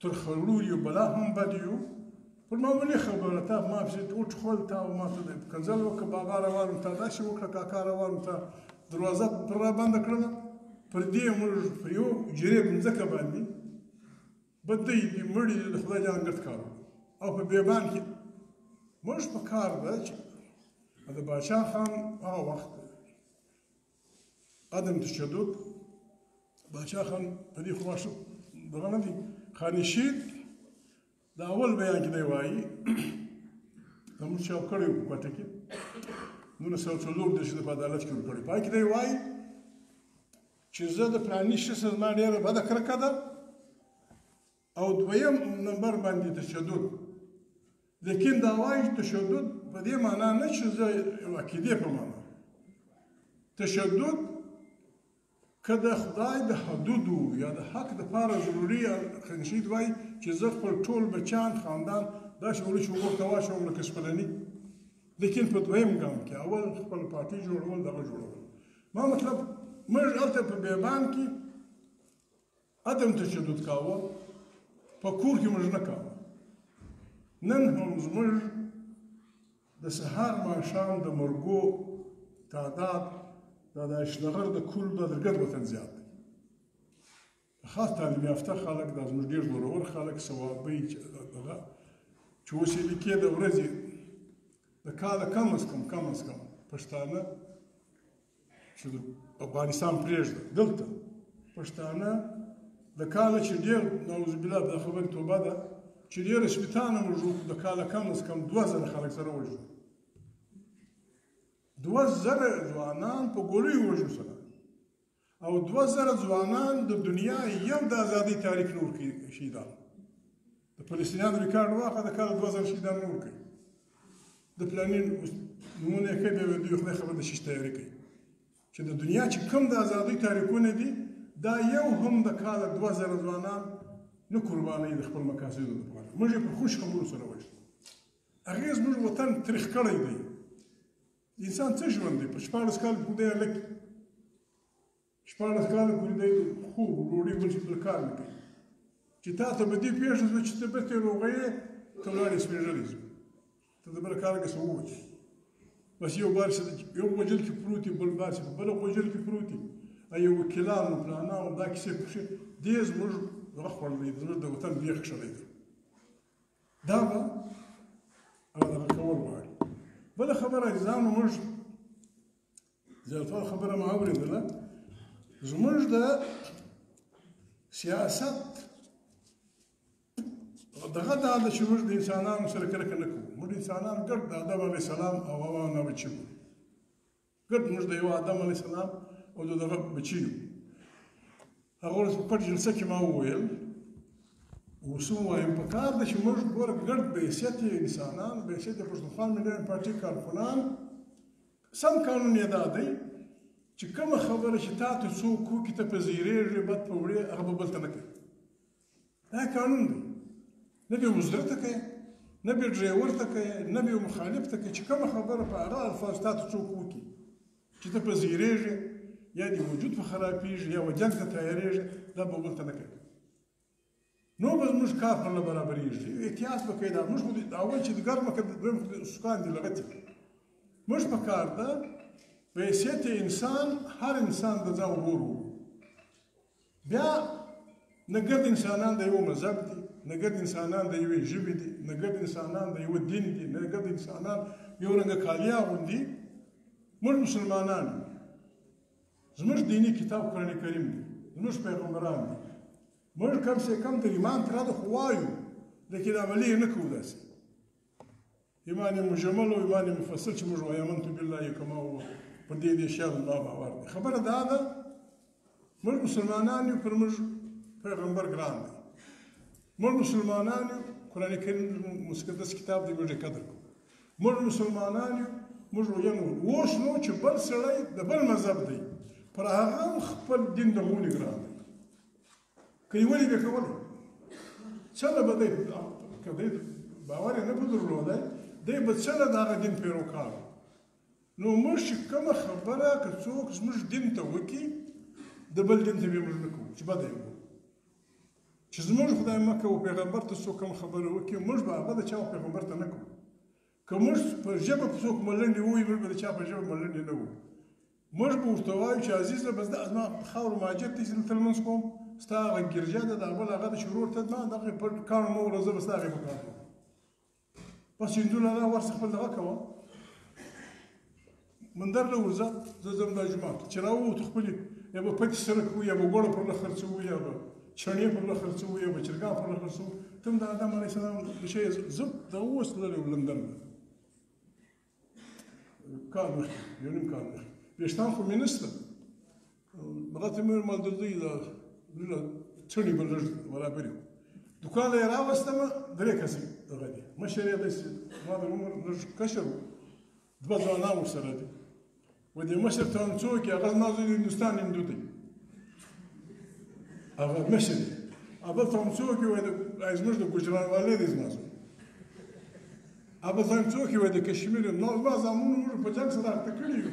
تر خړور یو بلا هم بد یو. پر معمولي خبره تا ما پسې وټخول، تا او ما ته د کنځل وکړه، بابا روان تا داسې وکړه، کاکا روان تا دروازه پر را بنده کړله. پر دې موږ پر یو جریب مځکه باندې بدۍ دي، مړي دي، د خدای جان ګرد کار وکړو. او په بیابان کې موږ په کار ده چې د باچا خان هغه وخت عدم تشدد، باچا خان په دې خو ښه دغه نه دی، خانشید د اول بیان کې دی وایي، زموږ چا کړی و په کوټه کې 1934 د په عدالت کې ورکړی، پای کې دی وایي چې زه د فلاني شي سره زما ډېره بده کرکه ده، او دویم نمبر باندې تشدد. لیکن دا وایي چې تشدد په دې معنا نه چې زه یو عقیدې په معنا، تشدد که د خدای د حدودو یا د حق دپاره ضروري. خنشید وایي چې زه خپل ټول بچیان خاندان داسې وړو چې ورته واچوم لکه سپلني، لیکن په دویم ګام کې اول خپل پارټي جوړول، دغه جوړول. ما مطلب موږ هلته په بیابان کې عدم تشدد کاوه، په کور کې موږ نه کاوه. نن هم زموږ د سهار ماښام د مرګو تعداد دا د اشلغر د کول د درګد وطن زیات دی. خاص تعلیم یافته خلک، دا زموږ ډېر زورور خلک، ثوابۍ دغه چې اوس یې لیکې د ورځې د کاله کم از کم کم از کم پښتانه چې د افغانستان پرېږده، دلته پښتانه د کاله چې ډېر، نعوذ بالله دا خبرې توبه ده، چې ډېر سپیتانه موږ وکړو، د کاله کم از کم 2000 خلک سره وژنو. 2000 ځوانان په ګولیو وژو سره، او 2000 ځوانان د دنیا یو د ازادۍ تاریخ نه ورکوي شهیدان. د فلسطینیانو ریکارډ واخله، د کاله 2000 شهیدان نه ورکوي. د پلاني نومونه یې ښه بیا دوی خدای خبر د شیش تیاري کوي. چې د دنیا چې کوم د ازادۍ تاریخونه دي، دا یو هم د کاله 2000 ځوانان نه قربانوي د خپل مقاصدو لپاره. موږ یې په خوش خبرو سره وژنو. هغې زموږ وطن تریخ کړی دی. انسان څه ژوند دی؟ په 16 کال پورې دی هلک، 16 کال پورې دی خوب ډوډۍ بل څه بل کار نه کوي. چې تا ته به دې پېښه شوه چې ته بېرته روغه یې، ته ولاړې سپېږلی ځو، ته د بل کار کې څه ووتې. بس یو بار چې یو غوجل کې پروت یې، بل بار چې په بله غوجل کې پروت یې، یو وکیلانو پلانانو دا کیسې پکښې دې زموږ دغه خوړلی دی، زموږ د وطن بېخ کښلی دی. دا به دغه کول غواړي. بله خبره عزیزانو، موږ زیاتره خبره ما اورېدله، زموږ د سیاست دغه دا ده چې موږ د انسانانو سره کرکه نه کوو. موږ انسانان ګډ د آدم علیه السلام او حوا نه بچي وو، ګډ موږ د یو آدم علیه السلام او د دغه بچي یو. هغه ورځ په پټ جلسه کې ما وویل، اوس هم وایم، په کار ده چې موږ ګوره ګډ به حیثیت انسانان، به حیثیت پښتونخوا ملي پارټي کارکنان، سم قانون یې دا دی چې کومه خبره چې تا ته څوک وکړي، ته په زیرېږې، بد په وړې، هغه به بل ته نه کوي. دا قانون دی. نه به مزدور ته کوي، نه به ډریور ته کوي، نه به مخالف ته کوي. چې کومه خبره په هغه الفاظ تا ته څوک وکړي چې ته په زیرېږې، یا دې وجود په خرابېږي، یا و جنګ ته تیارېږي، دا به بل ته نه کوي. نو به زموږ کار پر له برابرېږي. احتیاط به کوي. دا موږ خو اول چې د ګرمه که دویم خو سکان دي لغتې. موږ په کار ده په حیثیت انسان، هر انسان د ځان ورور وو. بیا نه ګرد انسانان د یو مذهب دي، نه ګرد انسانان د یوې ژبې دي، نه ګرد انسانان د یوه دین دي، نه ګرد انسانان یو رنګه کالي اغوندي. موږ مسلمانان یو، زموږ دیني کتاب قرآن کریم دی، زموږ پیغمبران دي. موږ کم سه کم د ایمان تر حده خو وایو، لیکن عملي یې نه کوو. داسې ایمان مجمل او ایمان مفصل چې موږ وایو آمنت بالله کما هو، پر دې دې شیانو زما باور دی. خبره دا ده موږ مسلمانان یو، پر موږ پیغمبر ګران دی. موږ مسلمانان یو، قرآن کریم مقدس کتاب دی، موږ یې قدر کوو. موږ مسلمانان یو، موږ وایو اوس نو چې بل سړی د بل مذهب دی، پر هغه هم خپل دین د غولي ګران دی. که یې ولې به کولی، څنګه به دی، که دی باور یې نه په درلودی، دی به څنګه د هغه دین پیروکار؟ نو موږ چې کومه خبره که څوک زموږ دین ته وکړي، د بل دین ته به موږ نه کوو چې بده یې وکړو. چې زموږ خدای مه کوه پیغمبر ته څوک کوم خبره وکړي، موږ به هغه د چا پیغمبر ته نه کوو. که موږ په ژبه په څوک ملنډې ووایي، موږ به د چا په ژبه ملنډې نه وو. موږ به ورته وایو چې عزیزه، بس دا زما خاورو مهاجر دی چې دلته لمونځ کوم، ستا هغه ګرجه ده، دا بل هغه ده چې ورور ته ما دغه په کاڼو مه وره، زه به ستا هغې په کار کوم. بس هندو لالا ورڅخه خپل دغه کوه، مندر له ورځه، زه ځم دا جومات ته. چې راووتو خپلې یا به پتې سره کوو، یا به ګوړه پر له خرڅوو، یا به چڼې پر له خرڅوو، یا به چرګان پر له خرڅوو. ته هم د آدم علیه السلام بچی یې. زه د اوس تللی وم لندن ته، کال مخکې، یو نیم کال مخکې. ویښتان خو مې نشته، هغه ته مې وویل مال د دوی دا لویه څڼې به لږ برابرې کړو. دوکان له یې راوستم، درې کسه دغه دي، مشر یې داسې زما د عمر لږ کشر و، دوه ځوانان ورسره دي. و دې مشر ته هم څوک یې، هغه زما زوی د هندوستان هندو دی، هغه مشر دی. بل ته هم څوک یې، وایي زموږ د ګوجرانوالۍ دی زما زوی. بل ته هم څوک یې، وایي د کشمیر. نو زما زامنو موږ په جنګ سره اخته کړي یو.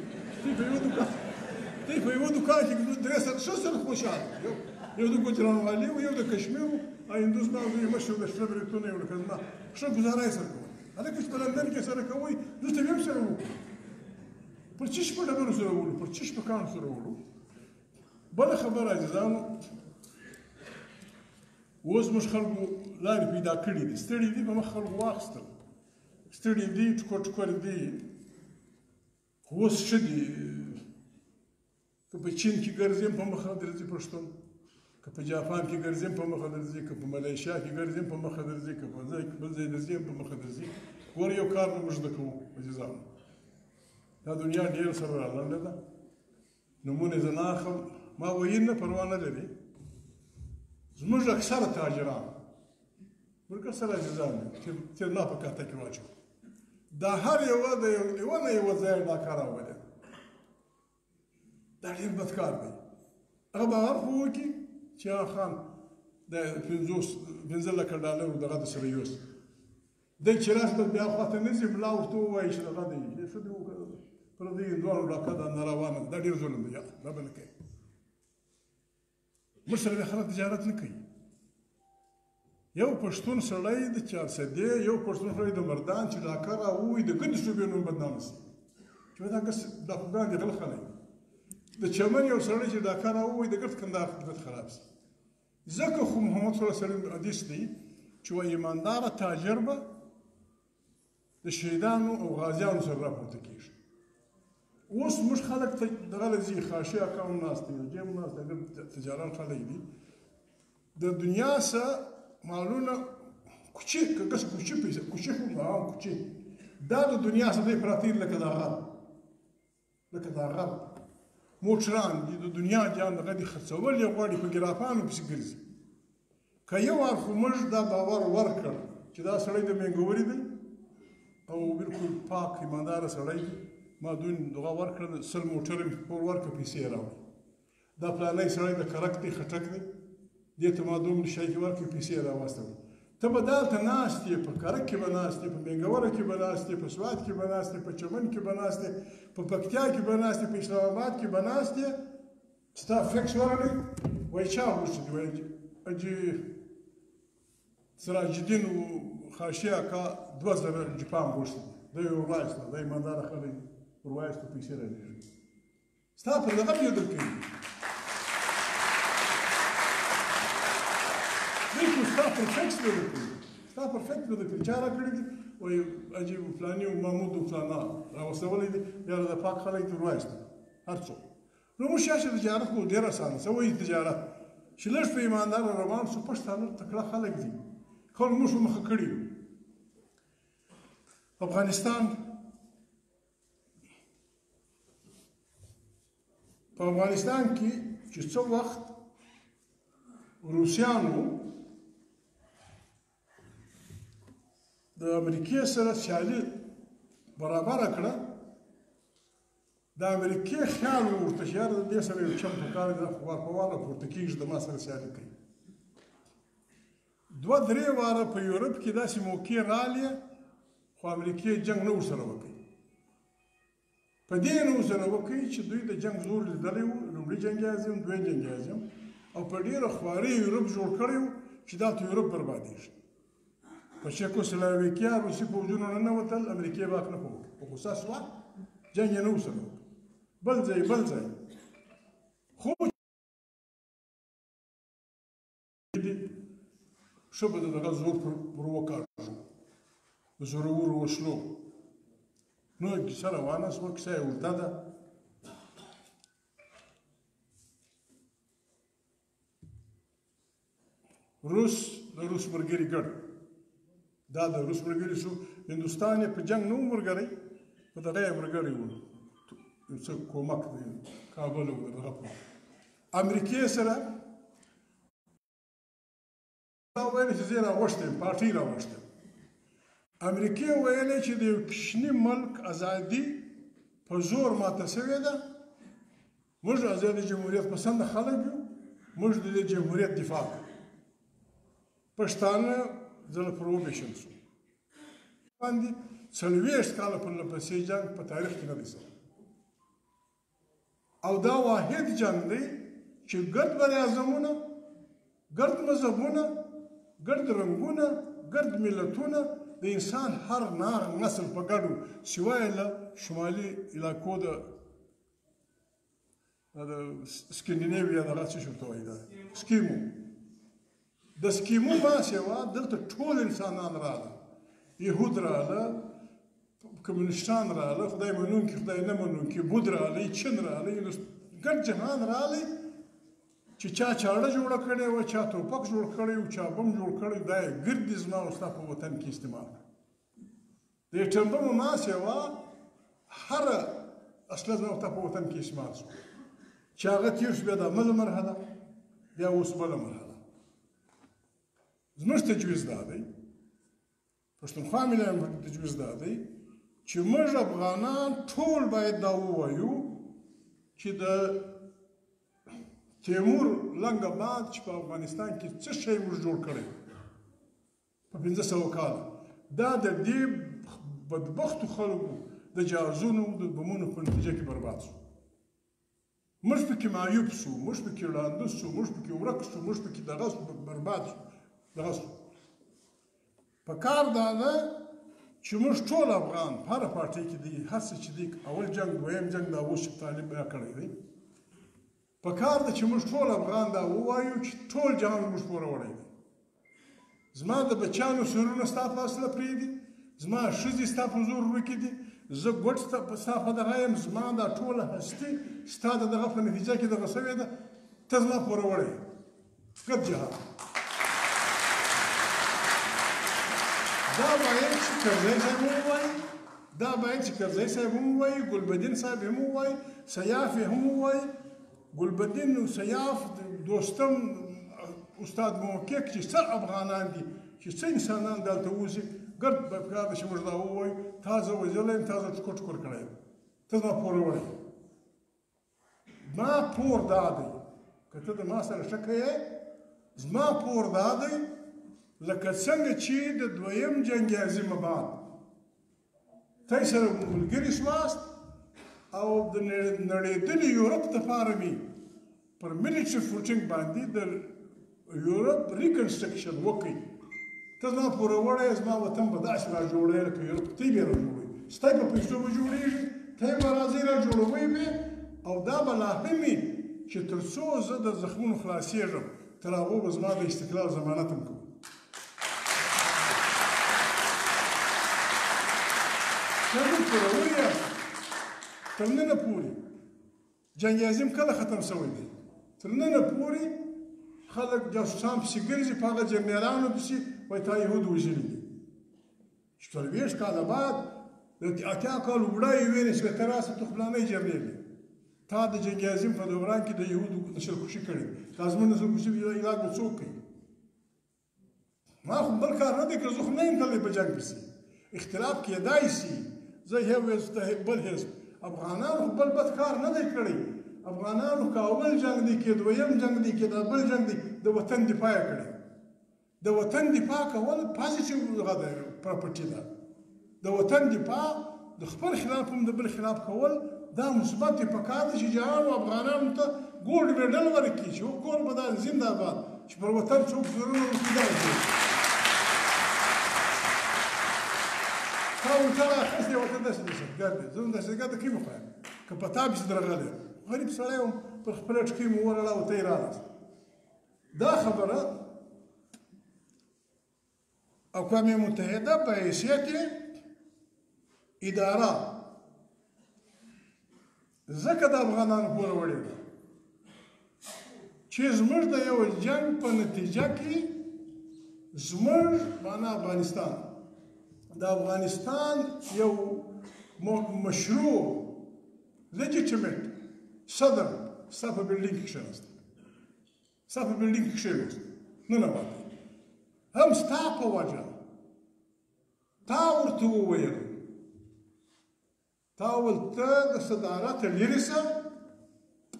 دی په یوه دوکان کې 300 ښه سره خوشحاله. یو د ګوجرانوالي و، یو د کشمیر و، او هندو زما زوی مشر د شنه برېتونه یې لکه زما ښه ګزاره یې سره کوله. هلکه چې په لندن کې سره کوئ، دلته بیا هم سره وکړو. پر چش په ډبرو سره وړو، پر چش په کاڼو سره وړو. بله خبره عزیزانو، اوس موږ خلکو لارې پیدا کړې دي، ستړي دي، په مخ خلکو واخیستل، ستړي دي، ټوکر ټوکر دي، خو اوس ښه دي. که په چین کې ګرځم په مخه درځي پښتون، که په جاپان کې ګرځم په مخه درځي، که په ملیشیا کې ګرځم په مخه درځي، که په ځای بل ځای درځم په مخه درځي. ګوره یو کار به موږ زده کوو عزیزانو، دا دنیا ډېره سره رالنډه ده، نومونه زه نه اخلم، ما ویل نه پروا نه لري. زموږ اکثره تاجران، موږ اکثره عزیزان دي چې ما په کاته کې واچو، دا هر یوه د یوه نه یوه ځای دا کار راولي، دا ډېر بد کار دی. هغه باور خو وکړي چې هغه خان د 5 لکه ډالرو دغه د سره یوسي، دی چې راشي به بیا خواته نه ځي، ملا ورته ووایي چې دغه دی ښه دې وکړه، پر دې هندوانو ډاکه ده ناروانه ده، دا ډېر ظلم دی، دا به نه کوي. موږ سره بیا خلک تجارت نه کوي. یو پښتون سړی د چارسدې، یو پښتون سړی د مردان چې ډاکه راووي، د ګردې صوبې نوم بدنام سي، چې دا کس ډاکوګان دي، غل خلک. د چمن یو سړی چې ډاکه راووي، د ګرد کندهار خدمت خراب سي. ځکه خو محمد صلی الله علیه وسلم حدیث دی چې وایي ایمانداره تاجر به د شهیدانو او غازیانو سره راپورته کېږي. اوس موږ خلک ته دغه له ځي، خاشي اکا هم ناست دی، جیم ناست دی، تجاران خلک دي، د دنیا سره مالونه کوچي، که کس کوچي پیسې، کوچي خو نه، عام کوچي، دا د دنیا سره دی پراته دي لکه دا غر، لکه دا غر موټران دي، د دنیا جان دغه دي خرڅول یې غواړي، په ګرافانو پسې ګرځي. که یو وار خو موږ دا باور ورکړ چې دا سړی د مېنګوري دی او بالکل پاک ایمانداره سړی دی، ما دون دغه ورکړل، 100 موټر مې پور ورکړ، پیسې یې راوړې. دا پلانی سړی د کرک دی، خټک دی، دې ته ما دومره شی کې ورکړې، پیسې یې راواستولې. ته به دلته ناست یې، په کرک کې به ناست یې، په مېنګوره کې به ناست یې، په سوات کې به ناست یې، په چمن کې به ناست یې، په پکتیا کې به ناست یې، په اسلام آباد کې به ناست یې، ستا فکس ورغلی، وایي چا غوښتي دي؟ وایي حاجي سراج الدین خاشي اکا 2000 جپان غوښتي دي، دی یې ورواستو، دی ایمانداره خلک دي، ورواستو، پیسې رالېږي، ستا پر دغه بیا درکوي. دی خو ستا پر فکس به درکوي، ستا پر فکس به درکوي. چا راکړي دي؟ وایي حاجي فلاني او محمود او فلانا راوستولی دي، یاره د پاک خلک دي، ورواستو هر څوک. نو موږ شاشه تجارت کوو، ډېر اسانه څه وایي تجارت، چې لږ په ایمانداره روان شو، پښتانه تکړه خلک دي، کله موږ مخه کړي یو. افغانستان، په افغانستان کې چې څه وخت روسیانو د امریکې سره سیالي برابره کړه، د امریکې خیال ورته چې یاره د دې سره یو چم په کار دی، دا خو وار په وار راپورته کېږي، د ما سره سیالي کوي. 2-3 واره په یورپ کې داسې موقع رالې، خو امریکې جنګ نه ورسره وکړي. په دې نه ورسره وکړي چې دوی د جنګ زور لیدلی و، لومړي جنګ اعظم، دویم جنګ اعظم، او په ډېره خواري یورپ جوړ کړی و چې دا ته یورپ بربادېږي. په چکوسلواکیا روسي پوځونه ننوتل، امریکې باک نه په وکړ، په غوسه سوه، جنګ یې نه ورسره وکړ، بل ځای بل ځای. خو ښه به د دغه زور پر وکاږو، د زورورو وسلو. نو کیسه روانه سوه، کیسه یې اوږده ده. روس د روس ملګري ګډ، دا د روس ملګري شو. هندوستان یې په جنګ نه و ملګری، په دغه یې ملګری و، یو څه کومک دی کابل و دغه په امریکې سره. دا ویل چې زه یې راغوښتی یم، پارټۍ راغوښتی یم. امریکې ویلې چې د یو کوچني ملک ازادي په زور ماته شوې ده، موږ ازاد جمهوریت پسنده خلک یو، موږ د دې جمهوریت دفاع کوو. پښتانه ځله پر وویشل شو باندې 40 کاله پرله پسې جنګ په تاریخ کې نه دی شوی، او دا واحد جنګ دی چې ګرد براعظمونه ګرد مذهبونه، ګرد رنګونه، ګرد ملتونه، د انسان هر ناغ نسل په ګډو، سوای له شمالي علاقو د سکندینیویا دغه څه شي ورته وایي، دا سکیمو، د سکیمو ما سوا دلته ټول انسانان راغله، یهود راغله، کمونستان راغله، خدای منونکي خدای نه منونکي، بود راغلی، چین راغلی، ګډ جهان راغلی چې چا چاړه جوړه کړې وه، چا توپک جوړ کړی و، چا بم جوړ کړی، دا یې ګردي زما او ستا په وطن کې استعمال کړ. د اټم بم ما سوا هره اصله زما او ستا په وطن کې استعمال شو. چې هغه تېر شو، بیا دا بله مرحله، بیا اوس بله مرحله. زموږ تجویز دا دی، پښتونخوا ملي تجویز دا دی چې موږ افغانان ټول باید دا ووایو چې د تیمور لنګ باد چې په افغانستان کې څه شی موږ جوړ کړی په 500 کاله، دا د دې بدبختو خلکو د جهازونو د بمونو په نتیجه کې برباد شو. موږ پکې معیوب شو، موږ پکې ړانده شو، موږ پکې ورک شو، موږ پکې دغه شو، برباد شو، دغه شو. په کار دا ده چې موږ ټول افغان په هره پارټۍ کې دی، هر څه چې دی، اول جنګ، دویم جنګ، دا اوس چې طالب بیا کړی دی، په کار ده چې موږ ټول افغان دا ووایو چې ټول جهان موږ پوروړی دی. زما د بچیانو سرونه ستا په اصله پرېږدي، زما ښځې ستا په زور ورکې دي، زه ګوډ ستا په دغه یم، زما دا ټوله هستي ستا د دغه په نتیجه کې دغه سوې ده، ته زما پوروړی ګرد جهان. دا باید چې کرزی صاحب هم ووایي، دا باید چې کرزی صاحب هم ووایي، ګلبدین صاحب هم ووایي، سیاف یې هم ووایي. ګلبدین او سیاف دوستم استاد موقع چې څه افغانان دي، چې څه انسانان دلته اوسي، ګرد په کار ده چې موږ دا ووایو، تا زه وژلی یم، تا زه ټوکر ټوکر کړی یم، ته زما پوروړی. ما پور دا دی، که ته د ما سره ښه کوې، زما پور دا دی لکه څنګه چې د دویم جنګ عظیم بعد تاسو سره ملګري شواست او د نړېدلي یورپ دپاره مې پر military footing باندې د یورپ reconstruction وکړي، ته زما پوروړی، زما وطن به داسې را جوړوې لکه یورپ ته یې را جوړوي، ستا په پیسو به جوړېږي، ته یې به راځئ را جوړوئ به، او دا به لا هم وي چې تر څو زه د زخمونو خلاصېږم تر هغو به زما د استقلال ضمانت هم کوم. ته مې پوروړی یاست تر ننه پورې. جنګ عظیم کله ختم شوی دی؟ تر ننه پورې خلک جاسوسان پسې ګرځي، په هغه جنرالانو پسې وایي تا یهود وژلي دي. چې 40 کاله بعد د 80 کالو بوډا یې ویلې چې ته راسه، ته فلانی جنرال یې، تا د جنګ عظیم په دوران کې د یهودو نسل کشي کړې، دا زموږ نسل کشي علاج به څوک کوي؟ ما خو بل کار نه دی کړی، زه خو نه یم تللی په جنګ پسې. اختلاف کېدای شي، زه یو حزب ته بل حزب، افغانانو خو بل بد کار نه دی کړی. افغانانو که اول جنګ دی کې دویم جنګ دی کې دا بل جنګ دی، د وطن دفاع یې کړې. د وطن دفاع کول positive هغه دی، property ده. د وطن دفاع د خپل خلاف هم د بل خلاف کول دا مثبت دی. په کار ده چې جهان او افغانانو ته gold medal ورکړي چې کور به دا زنده باد، چې پر وطن څوک زورونه وکړي دا وکړي. تا الټه راخیستې وه، ته داسې دهشتګرد یې، زه هم دهشتګرد د کومې خوا یم؟ که په تا پسې درغلی یم، غریب سړی وم، پر خپله ټکۍ مې ورړه او ته یې راغست. دا خبره اقوام متحده په حیثیت اداره ځکه د افغانانو پورې وړې ده چې زموږ د یو جنګ په نتیجه کې زموږ معنا افغانستان، د افغانستان یو مشروع legitimate صدر ستا په building کې کښېناست، ستا په building کې کښېناست، ننوتی، هم ستا په وجه تا ورته وویل، تا ویل ته د صدارته لیرې شه،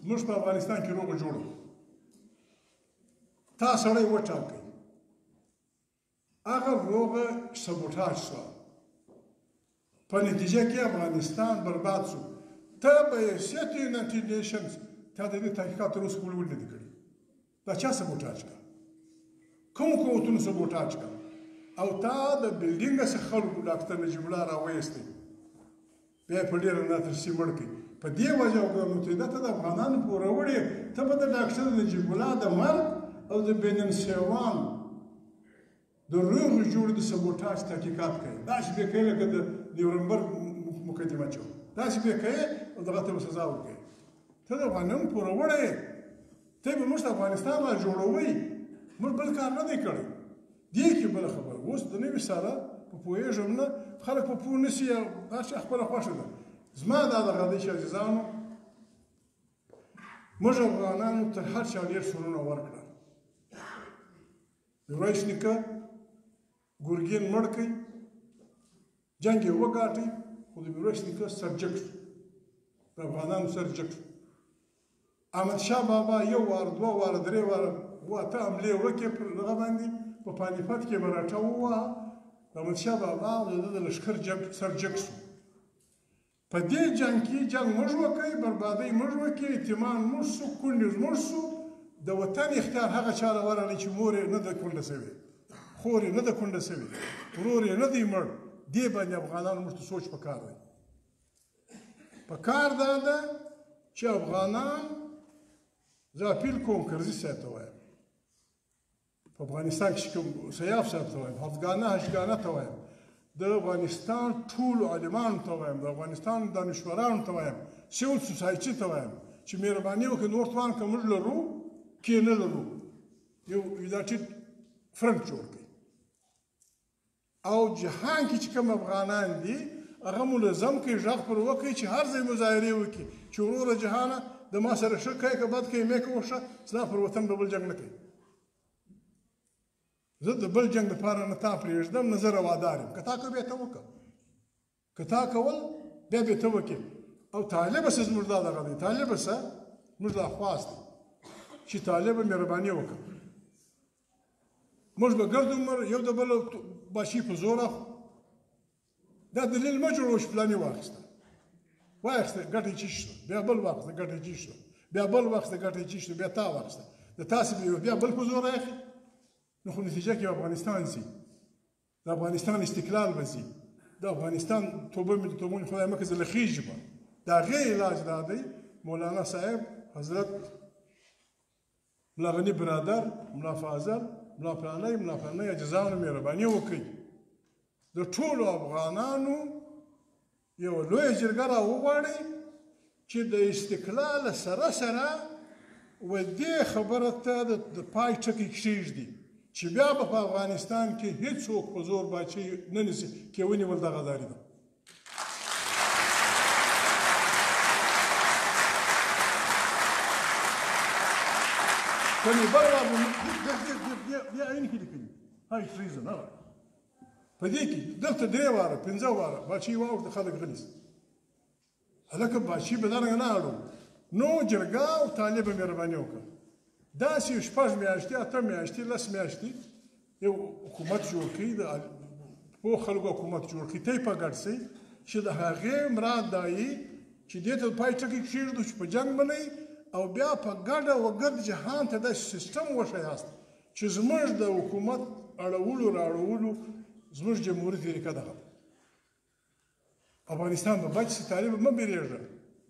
موږ په افغانستان کې روغه جوړه، تا سړی وټاکئ. هغه روغه سبوتاژ شوه، په نتیجه کې افغانستان برباد شو. ته به حیثیت United Nations تا د دې تحقیقات تر اوسه پورې ولې نه دي کړي؟ دا چا سبوتاژ کړه؟ کوم قوتونو سبوتاج کړ او تا د بلډینګ څخه خلکو ډاکټر نجیب الله راوایستی، بیا په ډېره ناترسي مړ کړي. په دې وجه اقوام متحده ته د افغانانو پوروړې، ته به د ډاکټر نجیب الله د مرګ او د بینن سیوان د روغې جوړې د سبوتاج تحقیقات کوي. داسې به کوي لکه د نیورنبرګ مقدمه چې وه، داسې به کوي او دغه ته به سزا ورکوي. ته د افغانانو پوروړی یې، ته به موږ ته افغانستان را جوړوئ، موږ بل کار نه دی کړی. دې کې بله خبره اوس د نوي سره په پوهېږم نه، خلک په پوه نه سي، هر چا خپله خوښه ده. زما دا دغه دی چې عزیزانو، موږ افغانانو تر هر چا ډېر سرونه ورکړل. میرویس نیکه ګورګین مړ کړ، جنګ یې وګاټی، خو د میرویس نیکه سر جګ شو، د افغانانو سر جګ شو. احمدشاه بابا یو وار، دوه واره، درې واره، اووه اته حملې وکړې پر دغه باندې، په پانیپت کې مراټه ووهه. د احمدشاه بابا او د ده د لښکر سر جګ شو. په دې جنګ کې جنګ موږ وکړ، بربادۍ موږ وکړې، یتیمان موږ شو، کونډې زموږ شو. د وطن اختیار هغه چا له ورغلی چې مور یې نه ده کونډه شوې، خور یې نه ده کونډه شوې، ورور یې نه دی مړ. دې باندې افغانانو موږ ته سوچ پکار دی. پکار دا ده چې افغانان، زه اپیل کوم کرزي صاحب ته وایم، په افغانستان کې کوم سیاف صاحب ته وایم، هفتګانه هشتګانه ته وایم، د افغانستان ټولو عالمانو ته وایم، د افغانستان دانشورانو ته وایم، سیول سوسایټي ته وایم چې مهرباني وکړئ نور توان که موږ لرو کې نه لرو، یو یونایټډ فرنټ جوړ کړئ. او جهان کې چې کوم افغانان دي هغه منظم کړئ، غږ پر وکړئ چې هر ځای مظاهرې وکړي چې وروره جهانه د ما سره ښه کوې که بد کوې مې کوه ښه، ستا پر وطن به بل جنګ نه کوي. زه د بل جنګ لپاره نه تا پرېږدم نه زه روادار یم. که تا کوې بیا ته وکړه، که تا کول بیا به ته وکړې. او طالبه څه زموږ دا دغه دی، طالبه څه موږ دا خواست دی چې طالبه مهرباني وکړه. موږ به ګرد عمر یو د بل باشي په زور اخلو. دا دلیل مه جوړوه چې فلاني واخیسته، واخیسته ګټه یې چی شوه، بیا بل واخیسته ګټه یې چی شوه، بیا بل واخیسته ګټه یې چی شوه، بیا تا واخیسته، د تاسې به بیا بل په زور اخلي. نو خو نتیجه کې افغانستان ځي، د افغانستان استقلال به ځي، د افغانستان توبه مې د توبونې خدای مه کړه زه له خېژي به. د هغې علاج دا دی، مولانا صاحب حضرت ملا غني برادر، ملا فاضل، ملا فلانی، ملا فلانی عاجزانو مهرباني وکړئ، د ټولو افغانانو یوه لویه جرګه را وغواړئ چې د استقلال سره سره و دې خبره ته د پای ټکی کښېږدي چې بیا به په افغانستان کې هیڅوک په زور باچهي نه نیسي، کې ونیول دا غداري ده. کني بل وار دې عین کې لیکلي های تریزن هغه په دې کې دلته درې واره پنځه واره باچهي واوښته، خلک غلي سي. هلکه باچهي به دارنګه نه اړو. نو جرګه او طالبه مهرباني وکړه، داسې شپږ میاشتې، اته میاشتې، لس میاشتې یو حکومت جوړ کړي، د پوه خلکو حکومت جوړ کړي، ته یې په ګډ سئ چې د هغې مراد دا یي چې دې ته پای ټکی کښېږدو چې په جنګ به نه او بیا په ګډه و ګرد جهان ته داسې سیستم وښیاست چې زموږ د حکومت اړولو راړولو زموږ جمهوري طریقه دغه ده. افغانستان به بچ سي، طالب مه بیرېږه.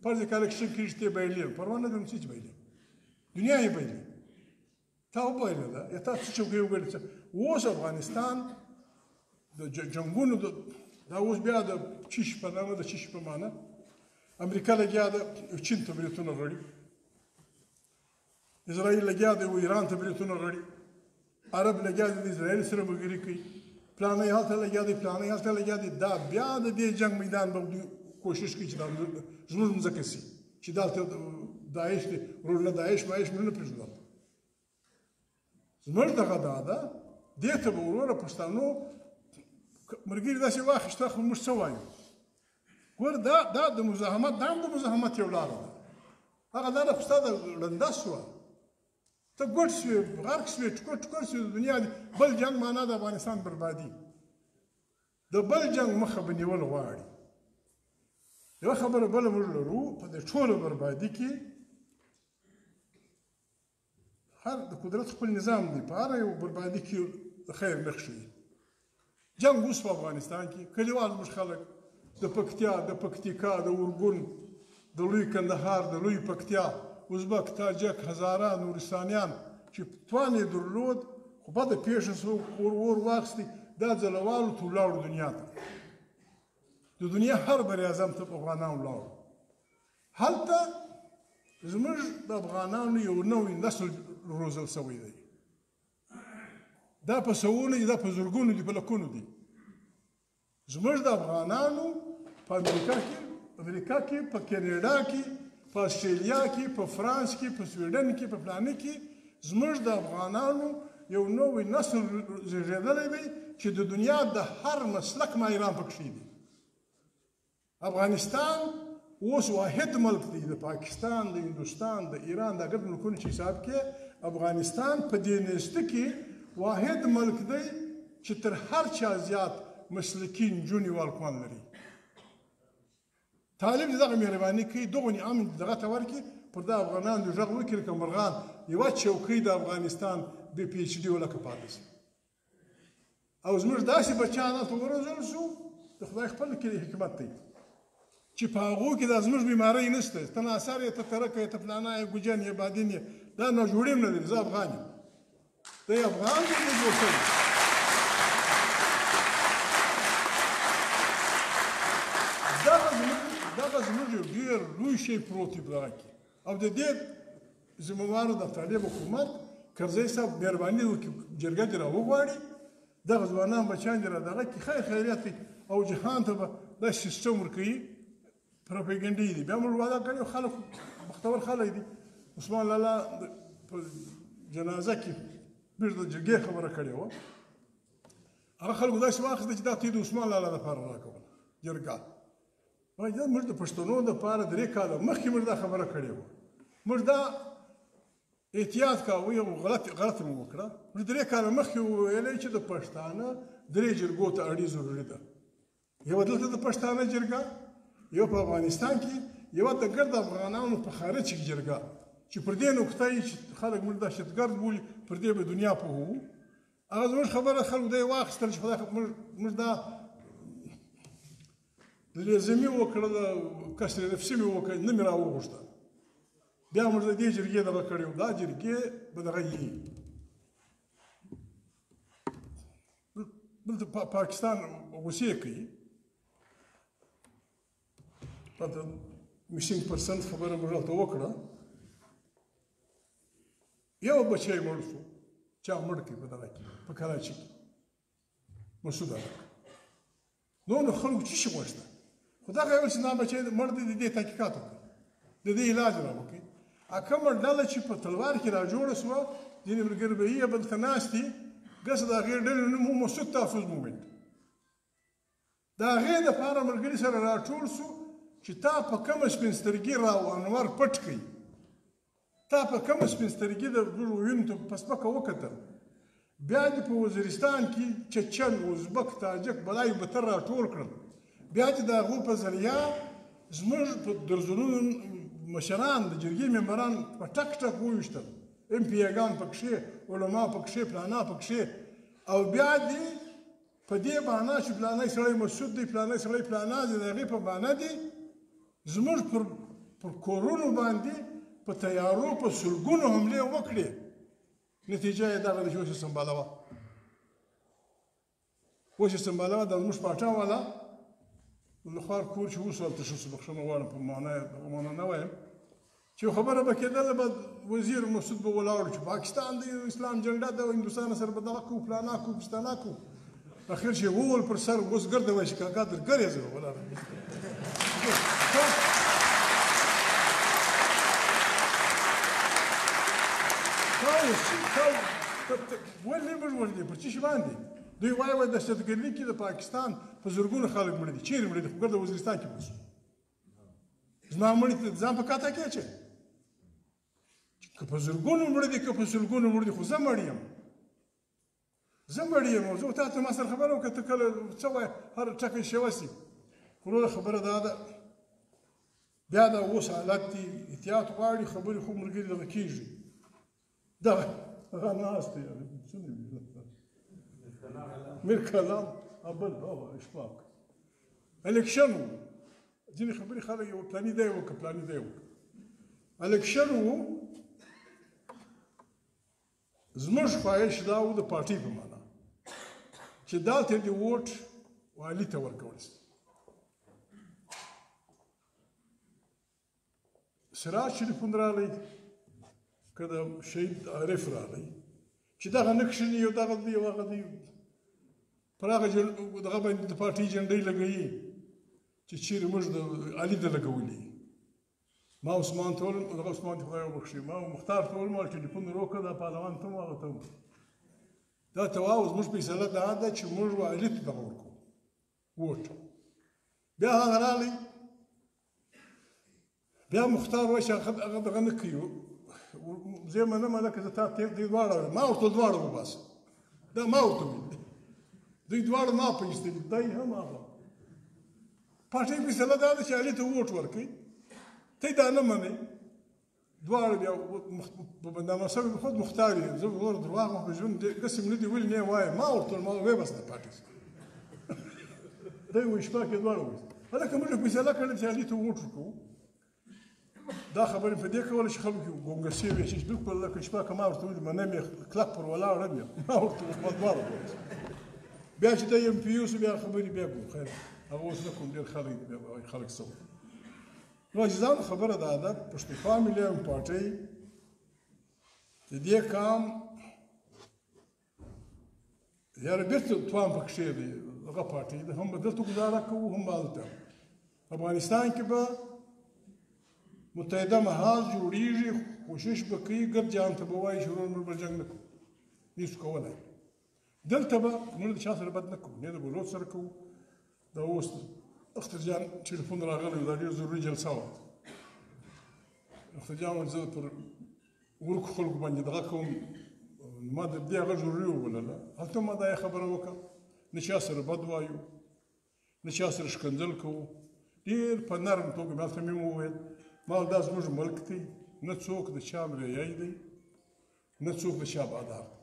فرض کړه الکشن کېږي، ته بایلې، پروا نه لرم چې بایلې، دنیا یې بایلې، تا وبایلله یا تا څه چوکۍ وګټې. اوس افغانستان د جنګونو دا اوس بیا د چیش په نامه، د چیش په معنی امریکا لګیا ده چین ته بریتونه غړي، اسرائیل لګیا دی و ایران ته بریتونه غړي، عرب لګیا دی د اسرائیل سره ملګري کوي، پلانی هلته لګیا دی، پلانی هلته لګیا دی. دا بیا د دې جنګ میدان به دوی کوشش کوي چې دا زموږ مځکه سي، چې دلته داعش دی، ورور نه داعش ماعش موږ نه پرېږدو. دلته زموږ دغه دا ده، دې ته به وروره پښتانو ملګري داسې واخیسته، خو موږ څه وایو؟ ګوره دا د مزاحمت، دا هم د مزاحمت یو لاره ده. هغه لاره خو ستا د ړنده سوه، ته ګوټ سوې، غرق سوې، ټوکر ټوکر سوې د دنیا دی. بل جنګ معنا د افغانستان بربادي، د بل جنګ مخه به نیول غواړي. یوه خبره بله موږ لرو، په دې ټوله بربادي کې هر د قدرت خپل نظام دی، په هره یو بربادي کې د خیر نښې دي. جنګ اوس په افغانستان کې کلیوال زموږ خلک د پکتیا، د پکتیکا، د ارګون، د لوی کندهار، د لوی پکتیا، ازبک، تاجک، هزاره، نورستانیان چې توان یې درلود، خو بده پېښه سو، اور اور واخیستی، دا ځلوالو ته ولاړو دنیا ته. د دنیا هر براعظم ته افغانان ولاړو. هلته زموږ د افغانانو یو نوی نسل روزل شوی دی. دا په سوونو دي، دا په زرګونو دي، په لکونو دي. زموږ د افغانانو په امریکا کې، په کینیډا کې، په اسټرالیا کې، په فرانس کې، په سویډن کې، په فلاني کې زموږ د افغانانو یو نوی نسل زېږېدلی دی چې د دنیا د هر مسلک ماهران پکښې دي. افغانستان اوس واحد ملک دی، د پاکستان، د هندوستان، د ایران، د ګرد ملکونو چې حساب کې افغانستان په دې نیستي کې واحد ملک دی چې تر هر چا زیات مسلکي نجونې والکوان لري. طالب دې دغه مهرباني کوي، دغه امن دې دغه ته ورکړي، پر دا افغانان دې غږ وکړي لکه مرغان یوه چوکۍ د افغانستان بې پي ایچ ډي ولکه پاتې شي. او زموږ داسې بچیان هلته وروزل شو، د خدای خپل کې حکمت دی چې په هغو کې دا زموږ بیمارۍ نشته. ته ناصر یې، ته ترکه یې، ته فلانا یې، ګوجن یې، بادین یې، دا ناجوړي هم نه لري. زه افغان یم، دی افغان دی، دی جوړ شوی. دغه زموږ یو ډېر لوی شی پروت دی په دغه کې، او د دې ذمهوار د طالب حکومت کرزی صاحب مهرباني وکړي، جرګه دې راوغواړي، دغه ځوانان بچیان دې را دغه کړي، خیر خیریت دی، او جهان ته به دا سیستم ورکوي. پروپاګنډې دي. بیا موږ وعده کړې، خلک بختور خلک دي. عثمان لالا په جنازه کې موږ د جرګې خبره کړې وه، هغه خلکو داسې واخیسته چې دا ته د عثمان لالا دپاره راکوله جرګه. وایي دا موږ د پښتنو دپاره 3 کاله مخکې موږ دا خبره کړې وه، موږ دا احتیاط کاوه، یو غلط مو وکړه. موږ 3 کاله مخکې وویلې چې د پښتانه 3 جرګو ته اړي ضروري ده. یوه دلته د پښتانه جرګه، یو په افغانستان کې، یوه د ګرد افغانانو په خارج کې جرګه، چې پر دې نقطه یې چې خلک موږ دهشتګرد بولي، پر دې به دنیا پوهوو. هغه زموږ خبره خلکو دی واخیستل چې خدای موږ دا لازمي وکړله، کسر نفسي مې وکړ، نه مې راوغوښته. بیا موږ د دې جرګې دغه کړې وو، دا جرګې به دغه یي. دلته پاکستان غوسې کوي، د میسینګ پرسنټ خبره موږ هلته وکړه. یو بچی مړ شو، چا مړ کړي په دغه کې، په کراچي کې، مسعود هلک. نو خلکو څه شي غوښته؟ خو دغه یو چې دا بچی مړ دی، د دې تحقیقات وکړي، د دې علاج را وکړي. کومه ډله چې په تلوار کې را جوړه شوه، ځینې ملګري به یې بل ته ناست دي، ګس د هغې ډلې نوم و مسعود تحفظ مومنټ. د هغې دپاره ملګري سره راټول شو چې تا په کومه سپین سترګي راو انور پټ کړي، تا په کومه سپین سترګي د موږ وینو ته په سپکه وکتل. بیا دې په وزیرستان کې چچن، ازبک، تاجک بلای بتر راټول کړل. بیا دې د هغو په ذریعه زموږ په درزونونو مشران، د جرګې ممبران په ټک ټک وویشتل، ایم پي اګان پکښې، علما پکښې، فلانا پکښې. او بیا دې په دې بهانه چې فلانی سړی مسعود دی، فلانی سړی فلانا دی، د هغې په بهانه دې زموږ پر کورونو باندې په تیارو په سلګونو حملې وکړې. نتیجه یې دغه ده چې اوس یې سمبالوه، اوس یې سمبالوه. دا زموږ پاټا والا لخوار کور چې اوس هلته ښه شو، بخښنه غواړم په معنا نه وایم، چې خبره به کېدله به وزیر مسعود به ولاړ چې پاکستان دی، اسلام جنډه ده، هندوستان سره به دغه کوو، فلانا کوو، پستانا کوو. اخر چې وول پر سر اوس ګرده وایي چې کاکا در ګرځې ولاړ. ولې موږ وژنې؟ پر څه شي باندې؟ دوی وایي وایي دهشتګردي کې د پاکستان په زرګونو خلک مړه دي. چېرې مړه دي؟ خو ګرده وزیرستان کې مړه شو. زما مړي ته ځان په کاته کې اچوي که په زرګونو مړه دي، که په سلګونو مړه دي، خو زه مړ یم، زه مړ یم. او زه تا ته ما سره خبره وکړه، ته کله څه وایې، هر ټکی شوه سي. خو لویه خبره دا ده، بیا دا اوس حالت دی، احتیاط غواړي، خبرې خو ملګري دغه کېږي. دا هغه ناست دی، څه نوم میر کلام بل هغه اشفاق. الیکشن و، ځینې خبرې خلک یو پلاني دی وکړه، پلاني دی وکړه. الیکشن و، زموږ خواهش دا و د پارټۍ په معنا چې دلته د ووټ والي ته ورکول شي. سراج ټلیفون راغی که د شهید عارف راغی چې دغه نه کښېني، یو دغه دی او هغه دی، پر هغه دغه باندې د پارټۍ جنډۍ لګوي چې چیرې موږ د علي ده لګولي. ما عثمان ته وویل، دغه عثمان ته خدای وبخښي، ما مختار ته وویل، ما ټلیفون وکړه، دا پهلوان ته هم هغه ته هم، دا ته واوس موږ فیصله دا ده چې موږ والي ته دغه ورکوو ووټ. بیا هغه راغی، بیا مختار وایي چې هغه دغه نه کوي، زه یې منم لکه زه تا تېر دوی دواړه، ما ورته دواړه وباسه، دا ما ورته وویل، دوی دواړه ما په ایستلي، دی هم هغه. پارټۍ فیصله دا ده چې علي ته ووټ ورکوي، ته یې دا نه منې. دواړه بیا په بندامه سوي خود مختار یې، زه ورور درواغ ما په ژوند داسې مې نه دي ویلي، نه یې وایم، ما ورته ویل، ما ویې بس د پارټۍ سره. دی وایي شپه کې دواړه وایي، هلکه موږ فیصله کړې چې علي ته ووټ ورکوو. دا خبرې په دې کوله چې خلکو کې ګونګسې وې چې بالکل لکه شپه که ما ورته وویل منم یې، کلک پر ولاړ هم یم، ما ورته وویل، ما دواړه وویل. بیا چې دی ایم پي یو سو بیا خبرې بیا کوم، خیر هغه اوس نه کوم، ډېر خلک دي، بیا وایي خلک څه وایي. نو عزیزانو خبره دا ده، پښتونخوا ملي عوامي پارټۍ د دې کام یاره بېرته توان پکښې دی، هغه پارټۍ ده، هم به دلته ګزاره کوو هم به هلته. افغانستان کې به متحده محاذ جوړیږي، کوشش به کوي، ګرد جهان ته به وایي چې ورور موږ به جنګ نه کوو، نه شو کولی. دلته به موږ د چا سره بد نه کوو، نه د بلوڅ سره کوو. دا اوس اختر جان ټلیفون راغلی و، دا ډېر ضروري جلسه وه. اختر جان ویل زه پر ورکو خلکو باندې دغه کوم، ما د دې هغه ضروري وبلله. هلته ما دا خبره وکړه، نه چا سره بد وایو، نه چا سره ښکنځل کوو، ډېر په نرم توګه مې هلته مې وویل، ما دا زموږ ملک دی، نه څوک د چا مریی دی، نه څوک د چا بادار دی،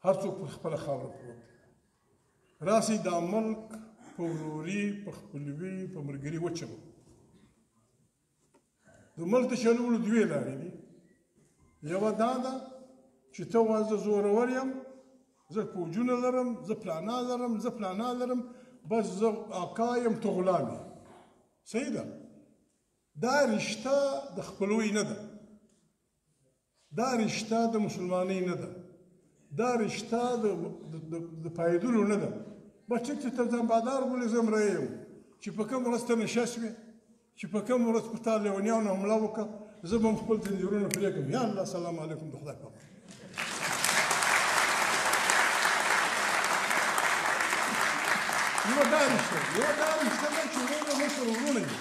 هر څوک پر خپله خاوره پروت دی. راسئ دا ملک په وروري، په خپلوي، په ملګري وچوو. د ملک د چلولو دوې لارې دي، یوه دا ده چې ته وایې زه زورور یم، زه پوجونه لرم، زه پلانا لرم، زه پلانا لرم، بس زه آقا یم، ته غلام یې. صحیح ده، دا رشته د خپلوۍ نه ده، دا رشته د مسلمانۍ نه ده، دا رشته د پایېدلو نه ده. بس ټیک چې ته ځان بادار بولې، زه مریی یم، چې په کوم ورځ ته نشه شوې، چې په کوم ورځ په تا لیونیانو حمله وکړه، زه به هم خپل ځنځیرونه پرې کړم. یا الله، سلام علیکم، د خدای په امان. یوه دا رشته ده، یوه دا رشته ده چې وروڼه موږ سره وروڼه یو،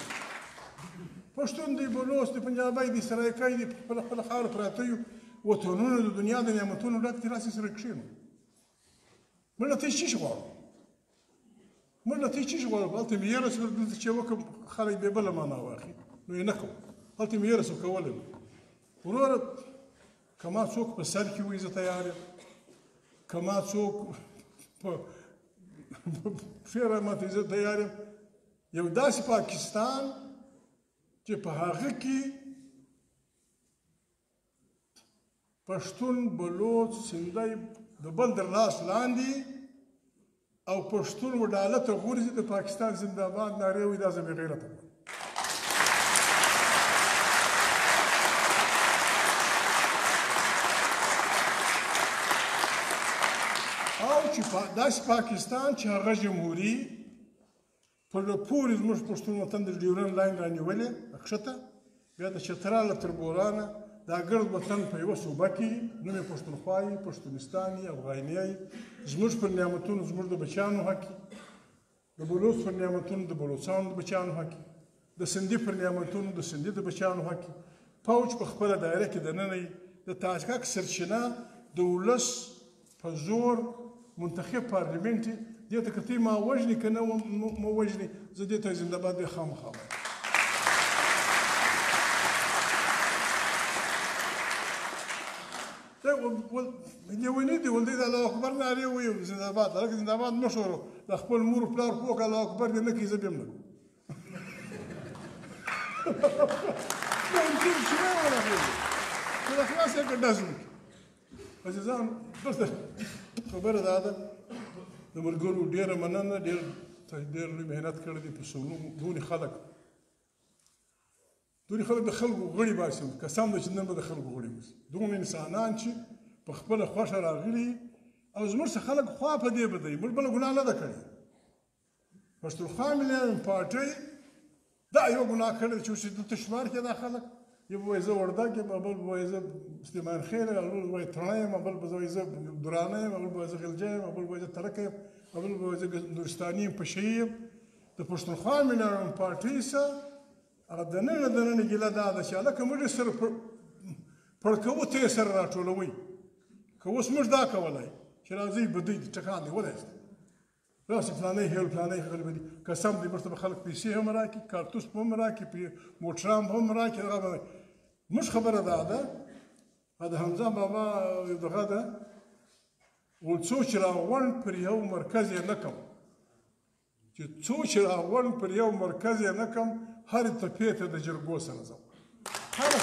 پښتون دی، بلوڅ دی، پنجابی دی، سرایکی دی، په خپله خپله خاوره پراته یو، وطنونه د دنیا د نعمتونو ډک دي، راسئ سره کښېنو. موږ له ته څه شي غواړو؟ موږ له ته څه شي غواړو؟ هلته مې یې رسول، دلته چې وکړم خلک بې بله معنا واخلي، نو یې نه کوم. هلته مې یې رسول کولی. وروره که ما څوک په سر کې وایي زه تیار یم، که ما څوک په پښې راماتوي زه تیار یم. یو داسې پاکستان چې په هغه کې پښتون، بلوڅ، سندی د بل در لاس لاندې او پښتون وډاله ته غورځي، د پاکستان زنده‌باد نارې وایي، دا زه بېغیرته بولم. او چې داسې پاکستان چې هغه جمهوري په پورې زموږ پښتون وطن د ډیورنډ لاین رانیولې کښته، بیا د چتراله تر بولانه دا ګرد وطن په یوه صوبه کې، نوم یې پښتونخوا یي، پښتونستان یي، افغانیه یي، زموږ پر نعمتونو زموږ د بچیانو حق یي، د بلوڅ پر نعمتونو د بلوڅانو د بچیانو حق یي، د سندي پر نعمتونو د سندي د بچیانو حق یي. پوځ په خپله دایره کې دننه یي، د تحقق سرچینه د ولس په زور منتخب پارلمنټ یي. دې ته که ته ما وژنې که نه مو وژنې، زه دې ته زنده‌باد بیا خامخا وایم. لیوني دي، ول دی د الله اکبر نارې وایي، زنده باد. هلکه زنده باد مه ښورو، د خپل مور پلار پوه که الله اکبر دې نه کوي، زه به هم نه کوم. ممکن چې نه ورغلی چې د خلاص یې که ډز وکړي. عزیزان، بس خبره دا ده، د ملګرو ډېره مننه، ډېر ډېر لوی محنت کړی دی. په سلونو دونې خلک، دونې خلک د خلکو غړي باسي، قسم دی چې نن به د خلکو غړي باسي. دونه انسانان چې په خپله خوښه راغلي او زموږ څخه خلک خوا په دې بدوي، موږ بله ګناه نه ده کړې. پښتونخوا ملي پارټۍ دا یو ګناه کړې چې اوس دلته شمار کې دا خلک، یو به وایي زه وردګ یم، بل به وایي زه سلیمان خېل یم، بل به وایي تڼی یم، بل به وایي زه درانی یم، بل به وایي زه غلجی یم، بل به وایي زه ترکی یم، بل به وایي زه نورستاني یم، پشهيي یم. د پښتونخوا ملي پارټۍ سره هغه دننه دننه ګیله دا ده چې هلکه موږ یې سره پړکوو، ته یې سره راټولوئ. که اوس موږ دا کولی چې راځئ بدۍ دي، ټکان دی ولایاست، راسي فلانی هېل فلانی هېل به دي، قسم دی موږ ته به خلک پیسې هم راکړي، کارتوس به هم راکړي، موټران به هم راکړي. دغه به موږ خبره دا ده، د حمزه بابا یو دغه ده، ول څو چې راغونډ پر یو مرکز یې نه کم، چې څو چې راغونډ پر یو مرکز یې نه کم، هرې تپې ته د جرګو سره ځم. هره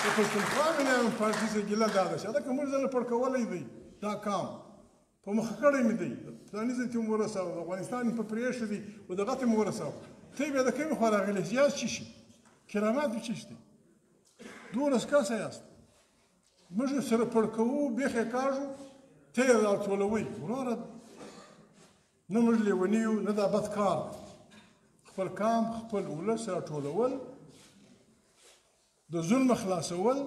د پښتونخوا ملي پارټي څخه ګیله دا ده چې هلکه موږ ځله پړکولی دی، دا کام په مخه کړی مې دی، فلاني ځای ته مې ورساوه، افغانستان مې په پرېښی دی او دغه ته مې ورساوه. ته بیا د کومې خوا راغلی یاست؟ څه شي کرامات مې څه شي دی؟ 12 کسه یاست، موږ یې سره پړکوو، بېخ یې کاږو، ته یې راټولوئ. وروره نه موږ لیوني یو، نه دا بد کار دی. خپل کام خپل ولس راټولول، د ظلم خلاصول،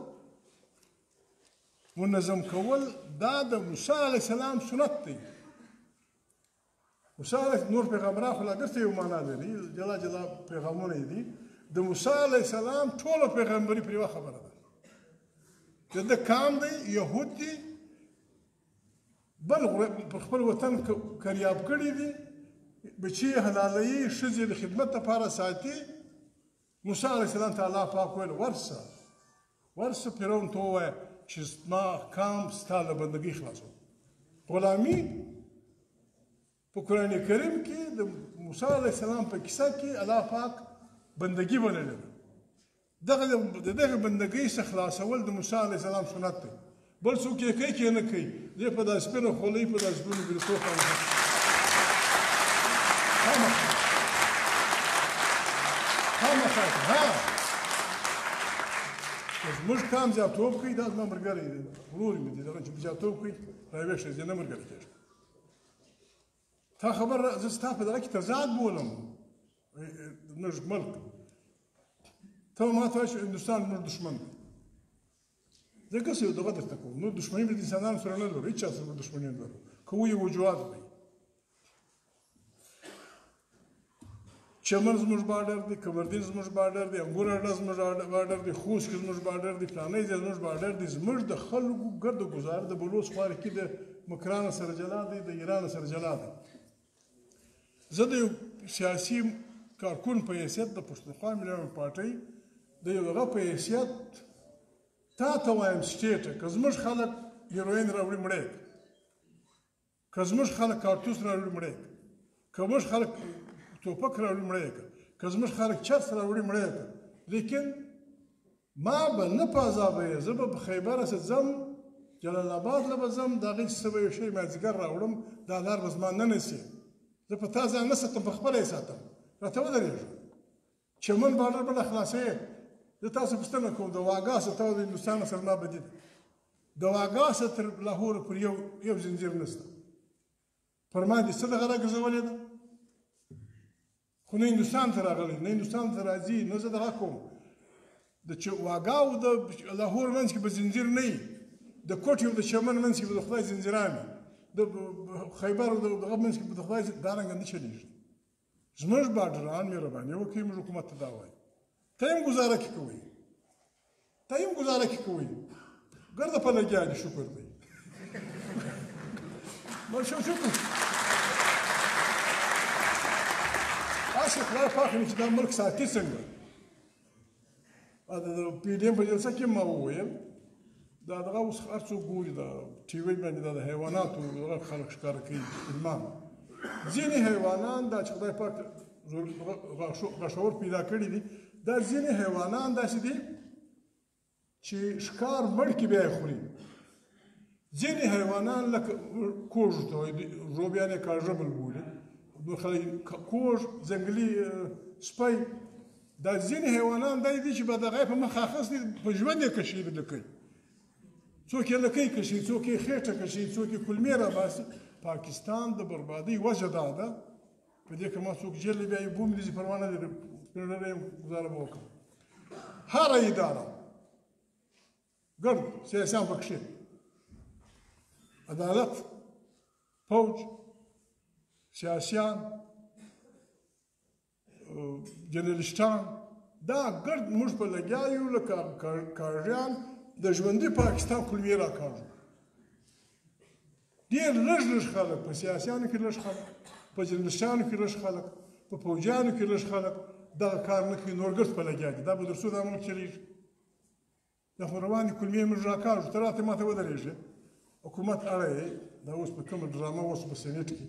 منظم کول، دا د موسی علیه السلام سنت دی. موسی علیه نور پیغمبران خو لا بیرته یو معنا لري، جلا جلا پیغامونه یې دي. د موسی علیه السلام ټوله پیغمبري پر یوه خبره ده. د ده کام دی، یهود دي، بل پر خپل وطن کریاب کړي دي، بچي یې حلالوي، ښځې د خدمت لپاره ساتي. موسی علیه السلام ته الله پاک وویل ورسه ورسه فرعون ته ووایه چې زما کام ستا له بندګۍ خلاصوم. غلامي په قرآن کریم کې د موسی علیه السلام په کیسه کې الله پاک بندګي بللې ده. دغه د دغه بندګۍ څخه خلاصول د موسی علیه السلام سنت دی. بل څوک یې کوي که نه کوي، دی په دا سپینه خولۍ په دا سپینو بریتو خامخا ها زموږ کام زیاتوب کوي. دا زما ملګری دی، ورور مې دی، دغه چې زیاتوب کوي راویښ دی، نه ملګری کېږم. تا خبر زه ستا په دغه کې تضاد بولم. زموږ ملک ته ما ته وایې چې هندوستان زموږ دښمن دی، ځکه څه یو دغه درته کوم. نور دښمني به د انسانانو سره نه لرو، هېچا سره موږ دښمني نه لرو، که ویې وجوهات دی. چمن زموږ بارډر دی، کمردین زموږ بارډر دی، انګور اډه زموږ بارډر دی، خوست کې زموږ بارډر دی، فلانی ځای زموږ بارډر دی. زموږ د خلکو ګرد ګزار د بلوڅ خوارکي د مکران سره جلا دی، د ایران سره جلا دی. زه د یو سیاسي کارکون په حیثیت د پښتونخوا ملي پارټۍ د یو دغه په حیثیت تا ته وایم سټیټه، که زموږ خلک هیروین راوړي مړی، که زموږ خلک کارتوس راوړي مړی، که موږ خلک ټوپک راوړي مړی یې کړه، که زموږ خلک چرس راوړي مړی یې کړه، لیکن ما به نه په عذابوې. زه به په خیبره څه ځم، جلال آباد له به ځم، د هغې څه به یو شی مازدیګر راوړم، دا لار به زما نه نیسې. زه په تا ځان نه ساتم، په خپله یې ساتم. راته ودرېږه، چمن بارډر به له خلاصوې. زه تاسو پوښتنه کوم، د واګا څخه ته د هندوستان سره ما بدي ده، د واګا څخه تر لاهور پورې یو زنځیر نشته. پر ما دې څه دغه راګرځولې ده؟ خو نه هندوستان ته راغلی، نه هندوستان ته راځي، نه زه دغه کوم. د واګا او د لاهور منځ کې به زنځیر نه وي، د کوټې او د چمن منځ کې به د خدای زنځیران وي، د خیبر او د دغه منځ کې به د خدای دا رنګه نه چلېږي. زموږ بارډران مهرباني وکړئ، موږ حکومت ته دا وایو، ته هم ګزاره کې کوئ، ته هم ګزاره کې کوئ، ګرده په لګیا دي، شکر دی. شکر هسې خدای پاک چې دا ملک ساتي څنګه. د پي ډي ایم په جلسه کې ما وویل دا دغه اوس هر څوک ګوري، دا ټي وي باندې دا د حیواناتو دغه خلک ښکاره کوي فلمان. ځینې حیوانان دا چې خدای پاک غاښور پیدا کړي دي، دا ځینې حیوانان داسې دي چې ښکار مړ کړي بیا یې خوري. ځینې حیوانان لکه کوږ ورته وایي، روبیان یې کاږه بل بولي، نور خلک کوږ، ځنګلي سپی. دا ځینې حیوانان دا دي چې به دغه یې په مخه اخیستي، په ژوند یې کشي لکۍ، څوک یې لکۍ کشي، څوک یې خېټه کشي، څوک یې کولمې راباسي. پاکستان د بربادۍ وجه دا ده. په دې که ما څوک جېل له بیا یې بوم دي، پروا نه لري، پرېږده یم، ګزاره به وکړم. هره اداره ګرد سیاسیان پکښې، عدالت، پوج، سیاسیان، جرنالسټان، دا ګرد موږ په لګیا یو لکه کاږیان د ژوندي پاکستان کولمې راکاږو. ډېر لږ لږ خلک په سیاسیانو کې، لږ خلک په جرنالسټانو کې، لږ خلک په پوجانو کې، لږ خلک دغه کار نه کوي، نور ګرد په لګیا دي. دا به تر څو دا ملک چلېږي؟ دا خو روانې کولمې موږ راکاږو. ته راته ما ته ودرېږې، حکومت اړه یې دا اوس په کومه ډرامه اوس په سېنېټ کې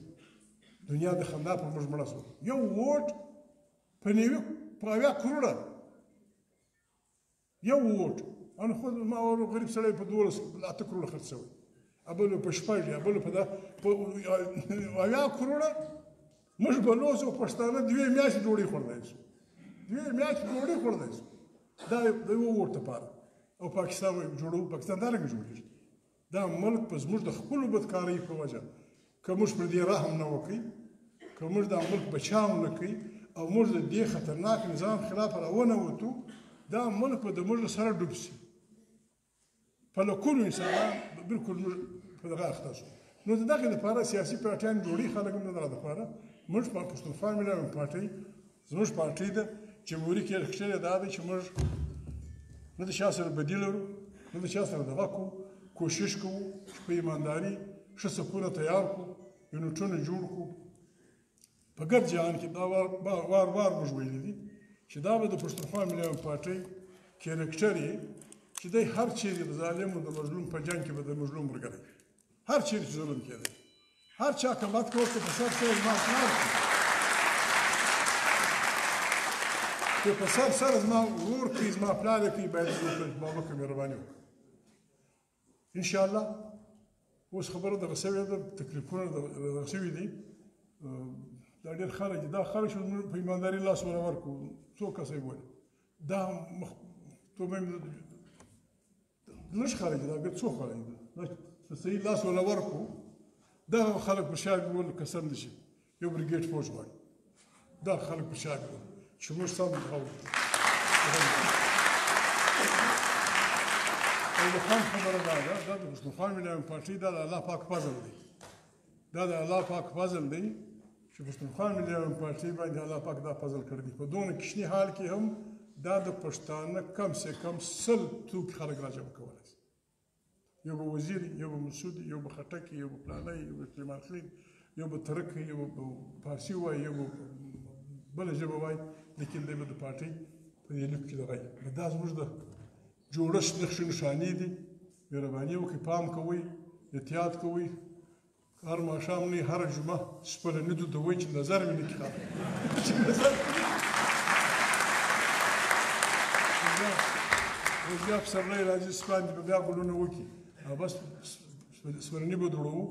دنیا د خندا پر موږ مړه شوه. یو ووټ په نوي په 70 کروړه، یو ووټ. انا خو ما ورو غریب سړی په 12 8 کروړه خرڅ شوی، بل په 6، بل په دا په 70 کروړه. موږ بلوڅ او پښتانه دوې میاشتې ډوډۍ خوړلی شو، دوې میاشتې ډوډۍ خوړلی شو، دا د یو ووټ لپاره. او پاکستان وایي جوړو، پاکستان دا رنګه جوړېږي. دا ملک په زموږ د خپلو بدکارۍ په وجه، که موږ پر دې رحم نه وکړي، که موږ دا ملک بچاو نه کړي، او موږ د دې خطرناک نظام خلاف راونه وتو، دا ملک به د موږ سره ډوب شي. په لکونو انسانان بالکل موږ په دغه اخته شو. نو د دغې دپاره سیاسي پارټیان جوړوي خلک هم د دغه دپاره. موږ په پښتونخوا ملي پارټۍ زموږ پارټۍ ده، جمهوري کرکټر یې دا دی چې موږ نه د چا سره بدي لرو، نه د چا سره دغه کوو، کوشش کوو چې په ایمانداري ښه صفونه تیار کړو، یونټونه جوړ کړو. په ګرد جهان کې دا وار وار وار موږ ویلي دي چې دا به د پښتونخوا ملي پارټۍ کرکټر یې چې دی هر چیرې د ظالم او د مظلوم په جنګ کې به د مظلوم ملګری، هر چیرې چې ظلم کېدی، هر چا که بد کول که په سر سره زما پلار کړي، که په سر سره زما ورور کړي، زما پلار یې کړي، باید زه وکړم، ما وکړم، مهرباني وکړه. انشاءالله اوس خبره دغه سوې ده، تکلیفونه دغه سوي دي. دا ډېر خلک دي، دا خلک چې موږ په ایمانداري لاس وره ورکړو، څو کسه یې بولي، دا مخ توبه مې لږ خلک دي، دا بیا څو خلک دي، دا چې صحیح لاس وله ورکړو، دغه خلک په شا بیول قسم دي چې یو بریګیډ فوج غواړي، دا خلک په شا بیول چې موږ سم دغه وکړو. او د خان خبره دا ده، دا د پښتونخوا ملي پارټۍ دا د الله پاک فضل دی، دا د الله پاک فضل دی چې پښتونخوا ملي پارټۍ باندې الله پاک دا فضل کړی دی. په دونه کوچني حال کې هم دا د پښتانه کم سه کم 100 توکي خلک راجمع کولی شي. یو به وزیر، یو به مسعود، یو به خټک، یو به پلانی، یو به سلیمان خېل، یو به ترک، یو به فارسي وایي، یو به بله ژبه وایي، لیکن دی به د پارټۍ په دې لیکو کې دغه وي. نو دا زموږ د جوړښت نښې نښانې دي. مهرباني وکړئ، پام کوئ، احتیاط کوئ. هر ماښام نه هره جمعه سپلني دودوئ چې نظر مې نه کړي خلک، چې نظر اوس بیا پسرلی راځي، سپان دي به بیا ګلونه وکړي، او بس سپلني به دوړوو،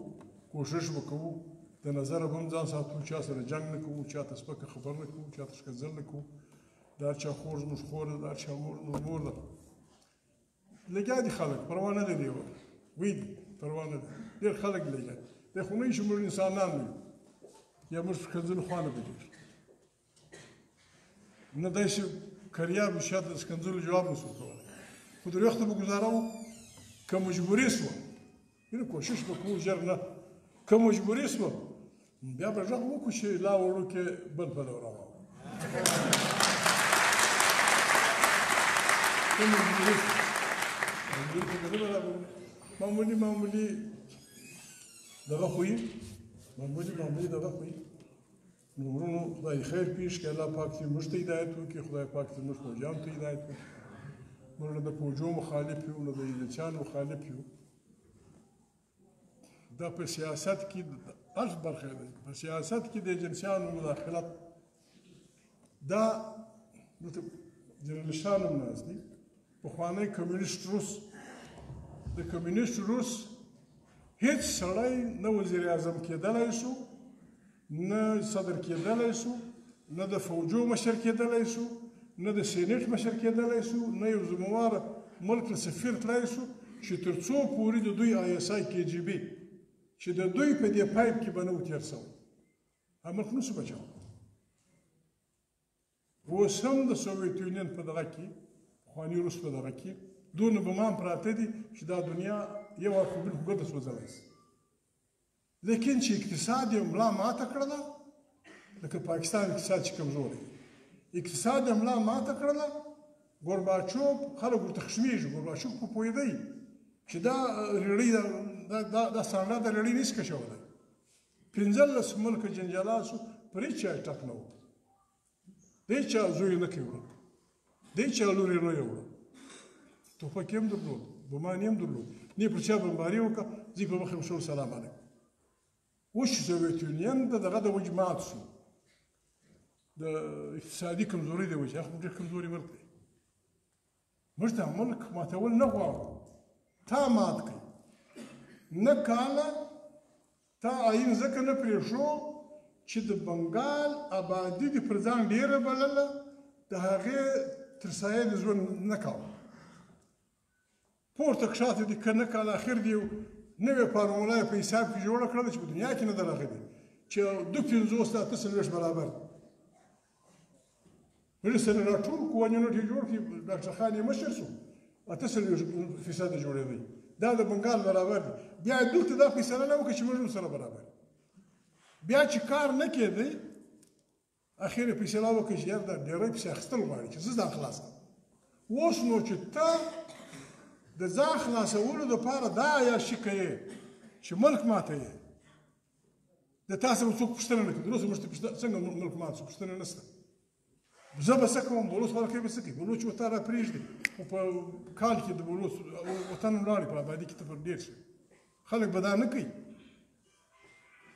کوشش به کوو، د نظره به هم ځان ساتو، چا سره جنګ نه کوو، چا ته سپکه خبر نه کوو، چا ته ښکنځل نه کوو. د هر چا خور زموږ خور ده، د هر چا مور زموږ مور ده. لګیا دي خلک، پروا نه لري، وایي پروا نه لري، ډېر خلک لګیا دي. دی خو نه چې موږ انسانان نه یو، یا موږ ښکنځلو خوا نه بدېږي، نه داسې کریاب یو چې چا ته د ښکنځلو جواب نه شو کولی، خو تر وخته به ګزاره وکړو. که مجبوري سوه، یعنې کوشش به کوو ژر نه، که مجبوري سوه بیا به غږ وکړو چې لا وړوکی بل پلو راواوړو. که مجبوري سوه، مجبوري خو به نه برابرو، معمولي معمولي دغه خو یې، معمولي معمولي دغه خو یې. نو ورونو خدای خیر پېښ کړي، الله پاک دې موږ ته هدایت وکړي، خدای پاک دې موږ فوجیانو ته هدایت وکړي. موږ د فوجو مخالف یو، نه د ایجنسیانو مخالف یو. دا په سیاست کې هر برخه ده، په سیاست کې د ایجنسیانو مداخلت دا دلته جرنلستان هم ناست دي. پخوانی کمیونست روس، د کمیونست روس هیڅ سړی نه وزیر اعظم کېدلی شو، نه صدر کېدلی شو، نه د فوجو مشر کېدلی شو، نه د سینټ مشر کېدلی شو، نه یو ذمهوار ملک له سفیر تللی شو، چې تر څو پورې د دوی آی اس آی کې جي بي چې د دوی په دې پایپ کې به نه و تېر شوی، هغه ملک نه شو بچاوه. اوس هم د سوویت یونین په دغه کې، پخواني روس په دغه کې دونه بمان پراته دي چې دا دنیا یو اړخ بل خو ګرده سوځلی شي. لیکن چې اقتصاد یې ملا ماته کړله، لکه پاکستان اقتصاد چې کمزوری، اقتصاد یې ملا ماته کړله، ګورباچوف خلک ورته خشمېږي. ګورباچوف خو پوهېدی چې دا ریړۍ دا سانډه د ریړۍ نشي کشولی. 15 ملکه جنجالات شو، پر هېچا یې ټک نه وکړ، د هېچا زوی نه کوي ورک، د هېچا لور یې نه یوړه. ټوپک یې هم درلود، بمان یې هم درلود، نه یې پر چا بمباري وکړه، ځي په مخ یې وشول سلام علیکم. اوس چې سوویت یونین د دغه د وجې مات شو، د اقتصادي کمزورۍ د وجې، هغه خو ډېر کمزوري ملک دی. موږ دا ملک ماتول نه غواړو، تا مات کړي. نه کاله تا آیین ځکه نه پرېښو چې د بنګال آبادي دې پر ځان ډېره بلله، د هغې تر سایې د ژوند نه کاوه. پورته کښاته دې که نه کاله، اخر دې یو نوې فارموله یې په حساب کې جوړه کړله چې په دنیا کې نه ده راغلې، چې 2.50 د 48 برابر دی. موږ سره راټول کړو، ون یونټ یې جوړ کړي، ډاکټر خان یې مشر شو، 48% جوړېدی، دا د بنګال برابر دی. بیا یې دلته دا فیصله نه وکړه چې موږ هم سره برابر. بیا چې کار نه کېدی، اخر یې فیصله وکړه چې یار دا ډېری پسې اخیستل غواړي چې زه ځان خلاص کړم. اوس نو چې ته د ځان خلاصولو دپاره دا عیاشي کوې چې ملک ماته یې، د تا څخه څوک پوښتنه نه کوي. تر اوسه موږ ته څنګه ملک مات شو پوښتنه نشته. زه به څه کوم، بلوڅ خلک به څه کوي؟ بلوڅ وطن را پرېږدي، خو په کال کې د بلوڅ وطن ولاړې، په آبادي کې ته پر ډېر شي، خلک به دا نه کوي.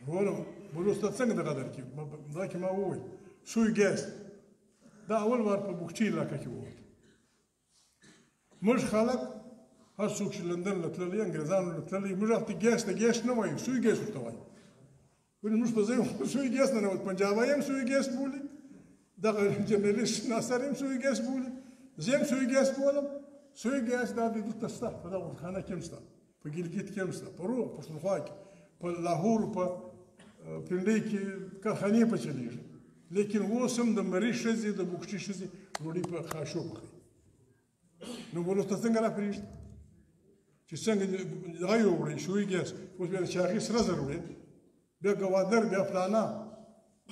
وروره بلوڅ ته څنګه دغه درکړي؟ دا کې ما وویل سوی ګیس دا اول وار په بوکچې علاقه کې ووت. موږ خلک هر څوک چې لندن له تللی، انګریزانو له تللی، موږ هلته ګیس ته ګیس نه وایو، سوی ګیس ورته وایو. ولې موږ په ځای سوی ګیس نه ننوت، پنجابی هم سوی ګیس بولي، دغه جرنلیست ناصر هم سوی ګیس بولي، زه هم سوی ګیس بولم. سوی ګیس دا دی دلته شته، په دغه خانه کې هم شته، په ګلګت کې هم شته، په روغ پښتونخوا کې، په لاهور، په پنډۍ کې کارخانې په چلېږي. لیکن اوس هم د مري ښځې، د بوکچي ښځې ډوډۍ په خاشو پخوي. نو بلوڅ ته څنګه را پرېږدي چې څنګه دغه یې وړي سوی ګیس؟ اوس بیا د چاغي سره زر وړي، بیا ګوادر، بیا فلانا.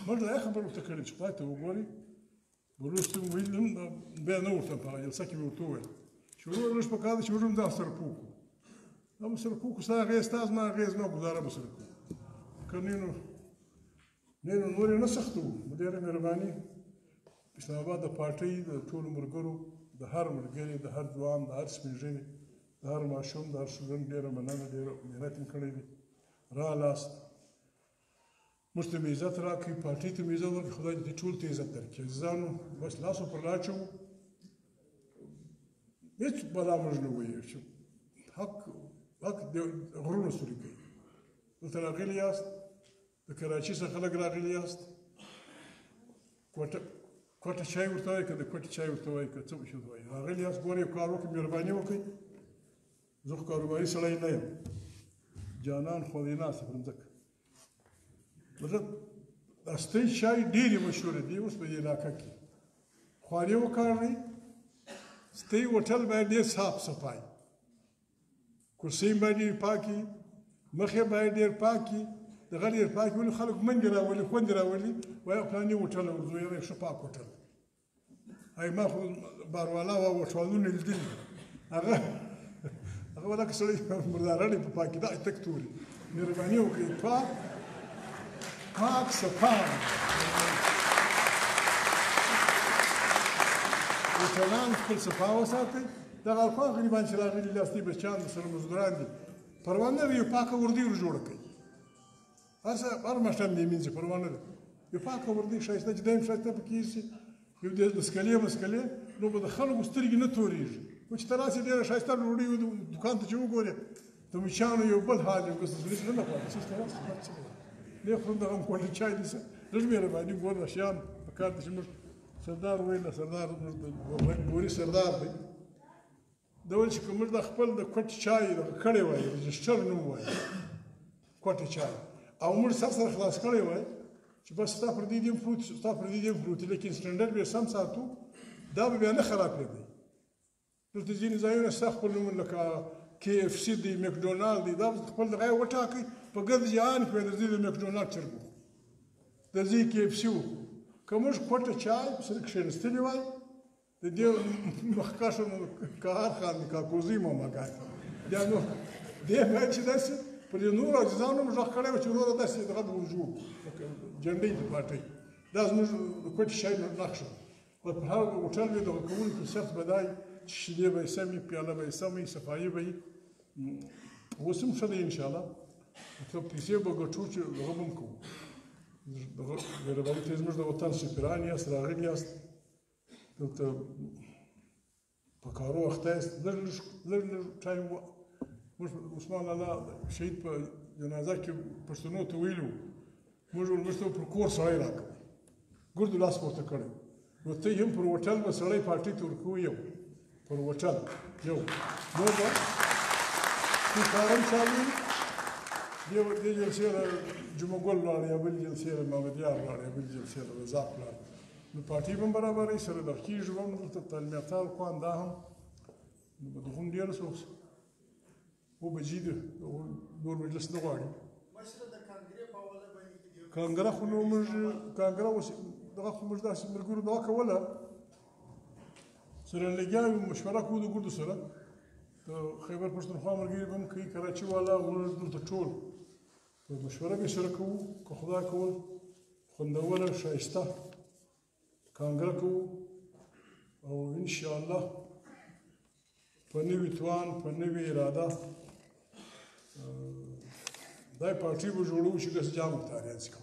موږ دا خبره ورته کړې چې خدای ته وګورئ. بلوڅ ته مې ویل هم، بیا نه ورته په هغه جلسه کې مې ورته وویل چې وروره لږ په کار ده چې موږ هم ځان سره پوه کړو، دا به سره پوه کړو، ستا اغېز ستا زما اغېز زما ګزاره به سره کوو، که نه نو نه نو نور یې نه سختوو. ډېره مهرباني. اسلام آباد د پارټۍ د ټولو ملګرو، د هر ملګري، د هر ځوان، د هر سپین ږیري، د هر ماشوم، د هر سټوډنټ ډېره مننه، ډېره محنت یې کړی دی. رالاست موږ ته مې عزت راکړي، پارټۍ ته مې عزت ورکړي، خدای دې ټول ته عزت درکړي. عزیزانو بس لاس پر لاچوو، هېڅ بلا موږ نه وایو چې حق حق د غرونو سوري کوي. دلته راغلي یاست، د کراچۍ څخه خلک راغلي یاست، کوټه چای ورته وایي که د کوټې چای ورته وایي که څه شي ورته وایي، راغلي یاست، ګورئ یو کار وکړئ، مهرباني وکړئ. زه خو کاروباري سړی نه یم، جانان خو دی ناست پر مځکه. مطلب دا ستۍ چای ډېرې مشهورې دي اوس په دې علاقه کې، خواري وکاږئ. ستۍ هوټل باید ډېر صاف صفای، کرسۍ باید ډېرې پاکې، مخې باید ډېر پاکې، دغه ډېر پاکې. ولې خلک منډې راولي، خوندې راولي، وایي فلاني هوټل ورځو، یاره ښه پاک هوټل. ای ما خو باروالا او هوټلونه لیدلي، هغه هغه ولا که سړی مردارړی په پاکې دا تک توري. مهرباني وکړئ، پاک پاک صفا هوټلان خپل صفا وساتئ. دغه افغان غریبان چې راغلي لاس دي بچیان د سره مزدوران دي، پروا نه لري، یو پاکه وردۍ ور جوړه کړي. هر څه هر ماښام دې مینځي، پروا نه لري، یو پاکه وردۍ ښایسته چې دایم ښایسته پکې شي، یو د سکلې مسکلې، نو به د خلکو سترګې نه تورېږي. خو چې ته راسې ډېره ښایسته ډوډۍ دوکان ته چې وګورې، د مچانو یو بل حال یو کس زړه زړه نه غواړي. څه ستاسو څه نه خورم، دغه کوټه چای دي، لږ مهرباني ګوره شیان په کار دي چې موږ سردار ویل، سردار موږ د بوري سردار دی، دا ویل چې که موږ د خپل د کوټې چای دغه کړی وای، رجسټر نوم وای کوټې چای، او موږ سر سره خلاص کړی وای چې بس ستا پر دې دیم پروت، ستا پر دې دیم پروت، لیکن سټنډرډ به سم ساتو، دا به بیا نه خرابېدی. دلته ځینې ځایونه ستا خپل نومونه لکه کی اف سی دی، مکډونالډ دی، دا خپل دغه یې وټاکئ، په ګرد جهان کې به د ځای د مکډونالډ چرګ وخورو، د ځای کی اف سی وخورو. که موږ کوټه چای سره کښېنستلي وای، د دې مخکښو کهار خان دی، کاکوزی ماماګان بیا نو دې باید چې داسې پر دې نورو عزیزانو موږ غږ کړی و چې وروره داسې دغه به ور جوړ کړو لکه جنډۍ د پارټۍ، دا زموږ د کوټې چای نقشه وه. خو پر هر هوټل به دغه کوونکي شرط به دا وي چې شیدې به یې سمې، پیاله به یې سمې، صفایي به یې. اوس هم ښه دی انشاءالله، مطلب پیسې به ګټو چې دغه به هم کوو. دغه مهرباني ته زموږ د وطن سفیران یاست، راغلي یاست، دلته په کارو اخته یاست، لږ لږ لږ لږ ټایم موږ عثمان لالا شهید په جنازه کې پښتنو ته ویلي وو، موږ ویل موږ ته پر کور سړی راکوي، ګردو لاس پورته کړی، نو ته هم پر هوټل به سړی پارټي ته ورکوي، یو پر هوټل یو نور به کار هم چالو دې جلسې له جمعه ګل لاړ، یا بل جلسې له محمدیار لاړ، یا بل جلسې له رزاق لاړ، نو پارټي به هم برابروي، سره دغه کېږي به هم دلته تعلیمیاتا کوان دا هم نو به دغه هم ډېره څه و بجې ده، نور مجلس نه غواړي. کانګره خو نو موږ کانګره اوس دغه خو موږ داسې ملګرو دغه کوله، سره لګیا یو مشوره کوو د ګردو سره، د خیبر پښتونخوا ملګري به هم کوي، کراچي والا موږ دلته ټول په مشوره به سره کوو، که خدای کول خوندوره ښایسته کانګره کوو، او انشاءالله په نوي توان په نوې اراده دا پارټي به جوړوو چې داسې جام مختاریان څه کوو.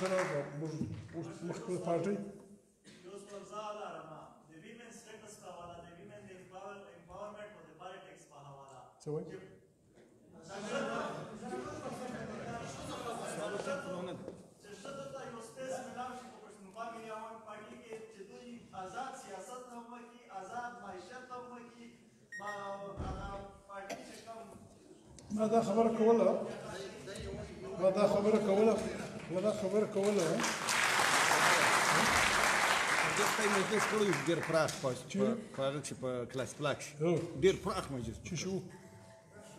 سره موږ اوس مخکې پارټي څه وایي؟ آزاد سیاست هم وکړي، آزاد معیشت هم وکړي، پارټي چې کوم ما دا خبره کوله، ما دا خبره کوله، ما دا خبره کوله. دغه مجلس کړو ډېر پراخ په هغه کښې په کلاس پلاک کښې ډېر پراخ مجلس چې شو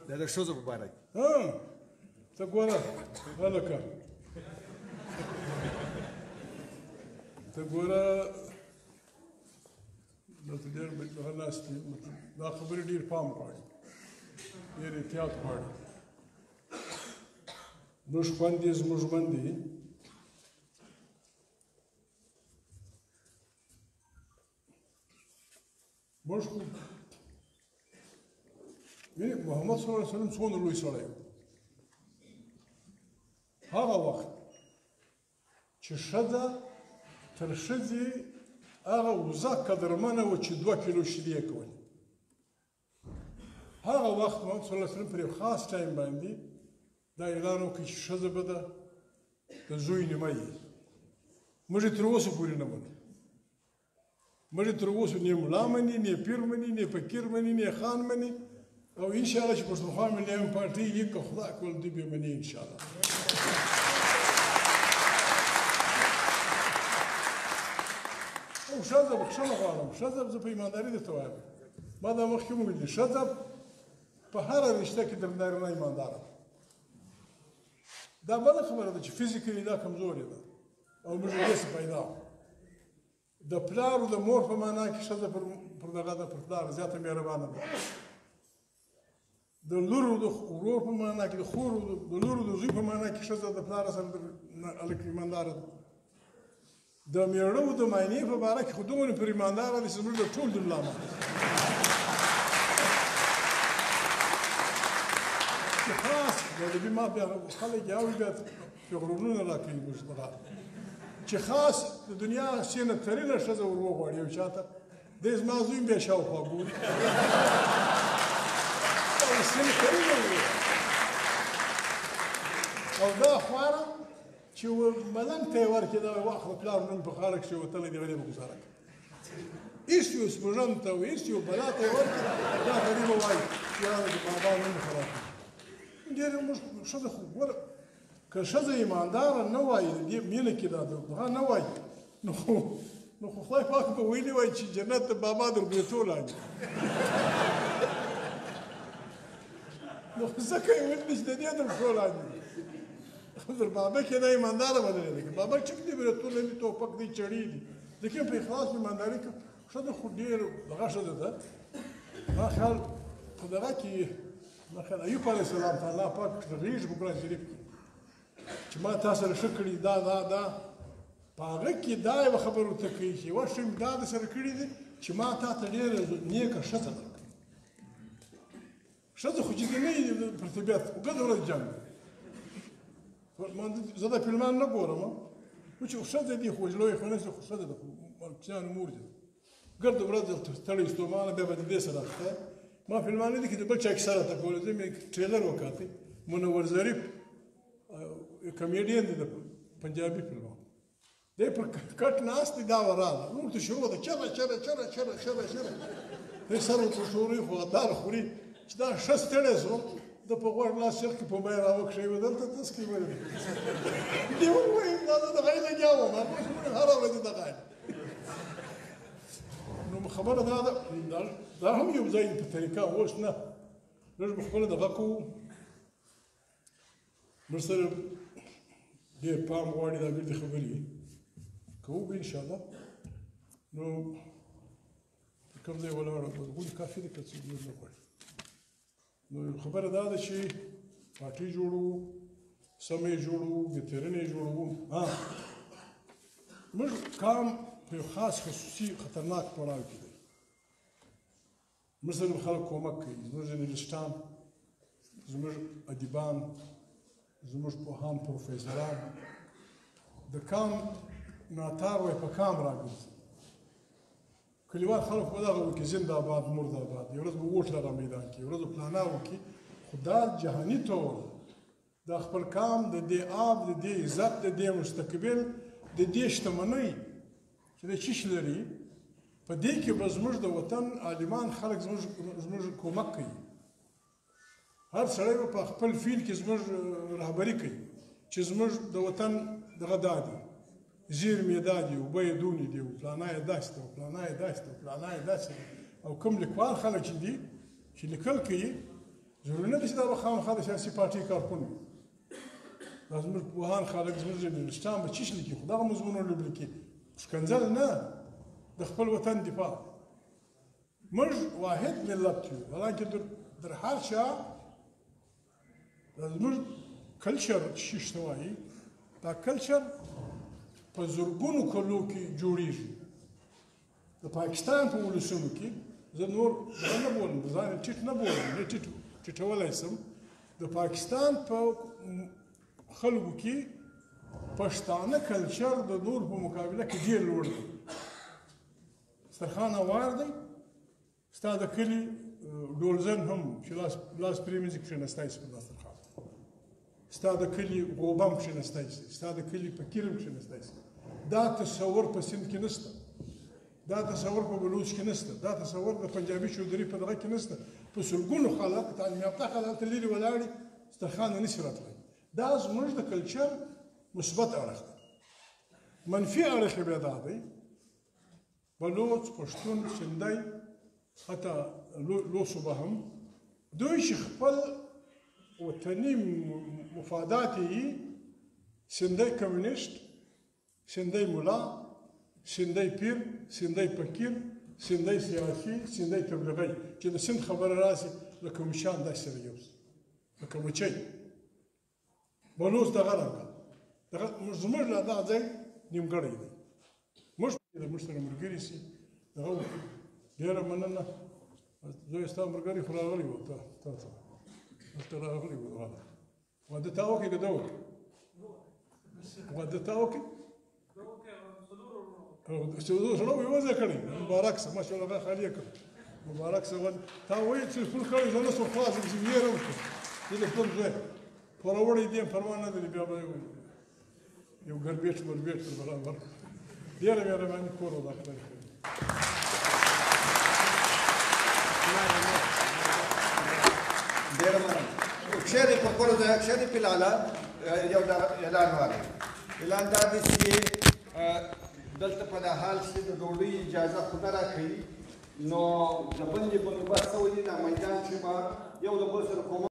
دا د ښځو په باره کې. ته ګوره هلکه، ته ګوره دلته ډېر دغه ناست دي، دا خبرې ډېر پام غواړي، ډېر احتیاط غواړي. موږ خوندې زموږ مندې موږ خو یعنې محمد صلی الله علیه وسلم څومره لوی سړی و، هغه وخت چې ښځه تر ښځې هغه وزه قدرمنه وه چې 2 کیلو شیدې یې کولې، هغه وخت محمد صلی الله علیه وسلم پر یو خاص ټایم باندې دا اعلان وکړ چې ښځه به د زوی نیمه وي. موږ یې تر اوسه پورې نه منو، موږ یې تر اوسه نه ملا مني، نه پیر مني، نه فقیر مني، نه خان مني، او انشاءالله چې پښتونخوا ملي عوامي پارټي یې که خدای کول دوی به مني انشاءالله. او ښځه بخښنه غواړم، ښځه زه په ایمانداري درته وایم، ما دا مخکې هم ویلي، ښځه په هره رشته کې تر نارینه ایمانداره ده. دا بله خبره ده چې فزیکلي دا کمزورې ده او موږ یې داسې پیدا وو. د پلار او د مور په معنا کې ښځه پر دغه ده، پر پلار زیاته مهربانه ده. د لور او د ورور په معنا کې، د خور او د لور او د زوی په معنا کې ښځه د پلار سره هلک ایمانداره ده. د مېړه او د ماینې په باره کې خو دومره پر ایمانداره دی چې زموږ د ټول د ملا ماته چې خاص د ادبي ما بیا خلک یې اوري، بیا پیغورونه راکوي موږ دغه چې خاص د دنیا سینه ترینه ښځه ور وغواړي یو چا ته، دی زما زوی بیا شاوخوا ګوري، سینه ترینه وي. او دا خواره چې ملنګ ته یې ورکړي، دا واخله پلار نوم په غاړه کښې وتلی دی، غریبه ګوزاره کوي. هېڅ یو سپوږم ته او هېڅ یو بلا ته یې ورکړي، دا غریبه وایي یاره د بابا نوم خراب کړي. ډېر موږ ښځه خو ګوره که ښځه ایمانداره نه وای، د دې مینه کې دا دغه نه وای، نو خو خدای پاک به ویلي وای چې جنت د بابا در برېتو لاندې. نو ځکه یې ویلي چې د دې در پښو لاندې دی. در بابا کې دا ایمانداره بللی دی، بابا چک دی برېتو لاندې ټوپک دی، چړې دي، ځکه په اخلاص ایمانداري که ښځه خو ډېر دغه ښځه ده. ما خیال په دغه کې ما خیال ایوب علیه السلام ته الله پاک غېږ په قرآن شریف کې چې ما تا سره ښه کړي، دا دا دا په هغه کې دا یوه خبره ورته کوي چې یوه ښه مې دا در سره کړي دي چې ما تا ته ډېره نېکه ښځه درکړه. ښځه خو چې دې نه وي پر طبیعت ګرده ورځ جنګ دی. زه دا فلمان نه ګورم، خو چې ښځه دي خو لوی خو نه شي، خو ښځه ده، خو کوچنیانو مور دي، ګرده ورځ ستړی ستومانه بیا به د دې سره اخته. ما فلمان نه دي کې د بل چا کیسه راته کوله، زه مې ټریلر وکاته، منور ظریف کمیډین دی د پنجابي فلمان، دی پر کټ ناست دی، دا وراله ورته شروع ده، چغه چغه چغه چغه چغه چغه، دی سر ورته ښوروي، خو غدار خوري چې دا ښه ستړی شو، ده په غوږ لاس چرګ کې پنبه یې راوکښېوه، دلته تسکې ولې دی وویل دا زه دغه یې لګیا وم، هغه اوس مونږ هره ورځ دغه یم. نو خبره دا ده، دا هم یو ځای په طریقه اوس نه لږ به خپله دغه کوو، موږ سره ډېر پام غواړي دا ګردې خبرې کوو به انشاءالله. نو کوم ځای ولاړه غولي کافي ده که څه نور نه غواړي. نو خبره دا ده چې پارټي جوړو، سمې جوړو، بهترینې جوړو. ها موږ کام په یو خاص خصوصي خطرناک پړاو کې دی. موږ سره خلک کومک کوي، زموږ جرنالسټان، زموږ ادیبان، زموږ پوهان، پروفیسران د کام ناتار وای په کام راګرځي. کلیوال خلک به دغه وکړي، زنده آباد مرده آباد، یو ورځ به ووټ دغه میدان کې، یو ورځ به پلانا وکړي، خو دا جهاني طور دا خپل کام د دې آب، د دې عزت، د دې مستقبل، د دې شتمنۍ چې د چیش لري، په دې کې به زموږ د وطن عالمان خلک زموږ کومک کوي. هر سړی به په خپل فیل کې زموږ رهبري کوي چې زموږ د وطن دغه دا دی، زیرمې دا دي، اوبه یې دونې دي، او فلانا یې داسې ده، او فلانا یې داسې ده، او فلانا یې داسې ده. او کوم لیکوال خلک چې دي چې لیکل کوي، ضروري نه ده چې دا به خامخا د سیاسي پارټۍ کارکن وي. دا زموږ پوهان خلک، زموږ جرنالسټان به چیش لیکي، خو دغه مضمونونه به لیکي، ښکنځل نه، د خپل وطن دفاع. موږ واحد ملت یو، حالانکه در هر چا زموږ کلچر چې څه وایي، دا کلچر په زرګونو کلو کې جوړیږي. د پاکستان په ولسونو کې زه نور دغه نه بولم، ځان یې ټیټ نه بولم، نه ټیټولی شم. د پاکستان په خلکو کې پښتانه کلچر د نور په مقابله کې ډېر لوړ دی. سترخوان هوار دی، ستا د کلي ډولزن هم چې لاس پرېمنځي کښېنستی شي پر دسترخوان، ستا د کلي غوبم کښېنستی شي، ستا د کلي فقیر هم کښېنستی شي. دا تصور په سیند کې نشته، دا تصور په بلوچ کې نشته، دا تصور د پنجابي چودري په دغه کې نشته. په سلګونو خلک تعلیم یافته خلک هلته لیرې ولاړ دي، سترخوان نه شي راتلی. دا زموږ د کلچر مثبت اړخ دی. منفي اړخ یې بیا دا دی، بلوچ، پښتون، سندی، حتی لوسو به هم دوی چې خپل وطني مفادات یې سندی کمونیست، سندی ملا، سندی پیر، سندی فقیر، سندی سیاسي، سندی تبلیغی، چې د سند خبره راسي لکه مچان داسې سره یو سي، لکه مچۍ. بلوڅ دغه رنګه، دغه زموږ لا دا ځای نیمګړی دی. موږ موږ سره ملګري سي دغه وکړي. ډېره مننه. زوی ستا ملګری خو راغلی و، تا ته دلته راغلی و. واده تا وکړي که ده وکړي؟ واده تا وکړي؟ څلور سړو یې وضع کړی. مبارک سه، ماشاءالله، هغه خالي کړ. مبارک سه. تا ویل چې خپل کړی، زه نه سوم خلاص چې ویره وکړه. زه د خپل زوی پوروړی دی، پروا نه لري. بیا به یو ګربېټ مربېټ برابر. ډېره مهرباني، کور ودان. خدای کړی. ډېره مننه. کښېنئ په خپلو ځایو کښېنئ. فلحال یو دا اعلان واورئ. اعلان دا دی چې دلته په دا حال کښې د ډوډۍ اجازه خو نه راکوي، نو د بندې بندوبست سوی دی. دا میدان کښې به یو د بل سره کومک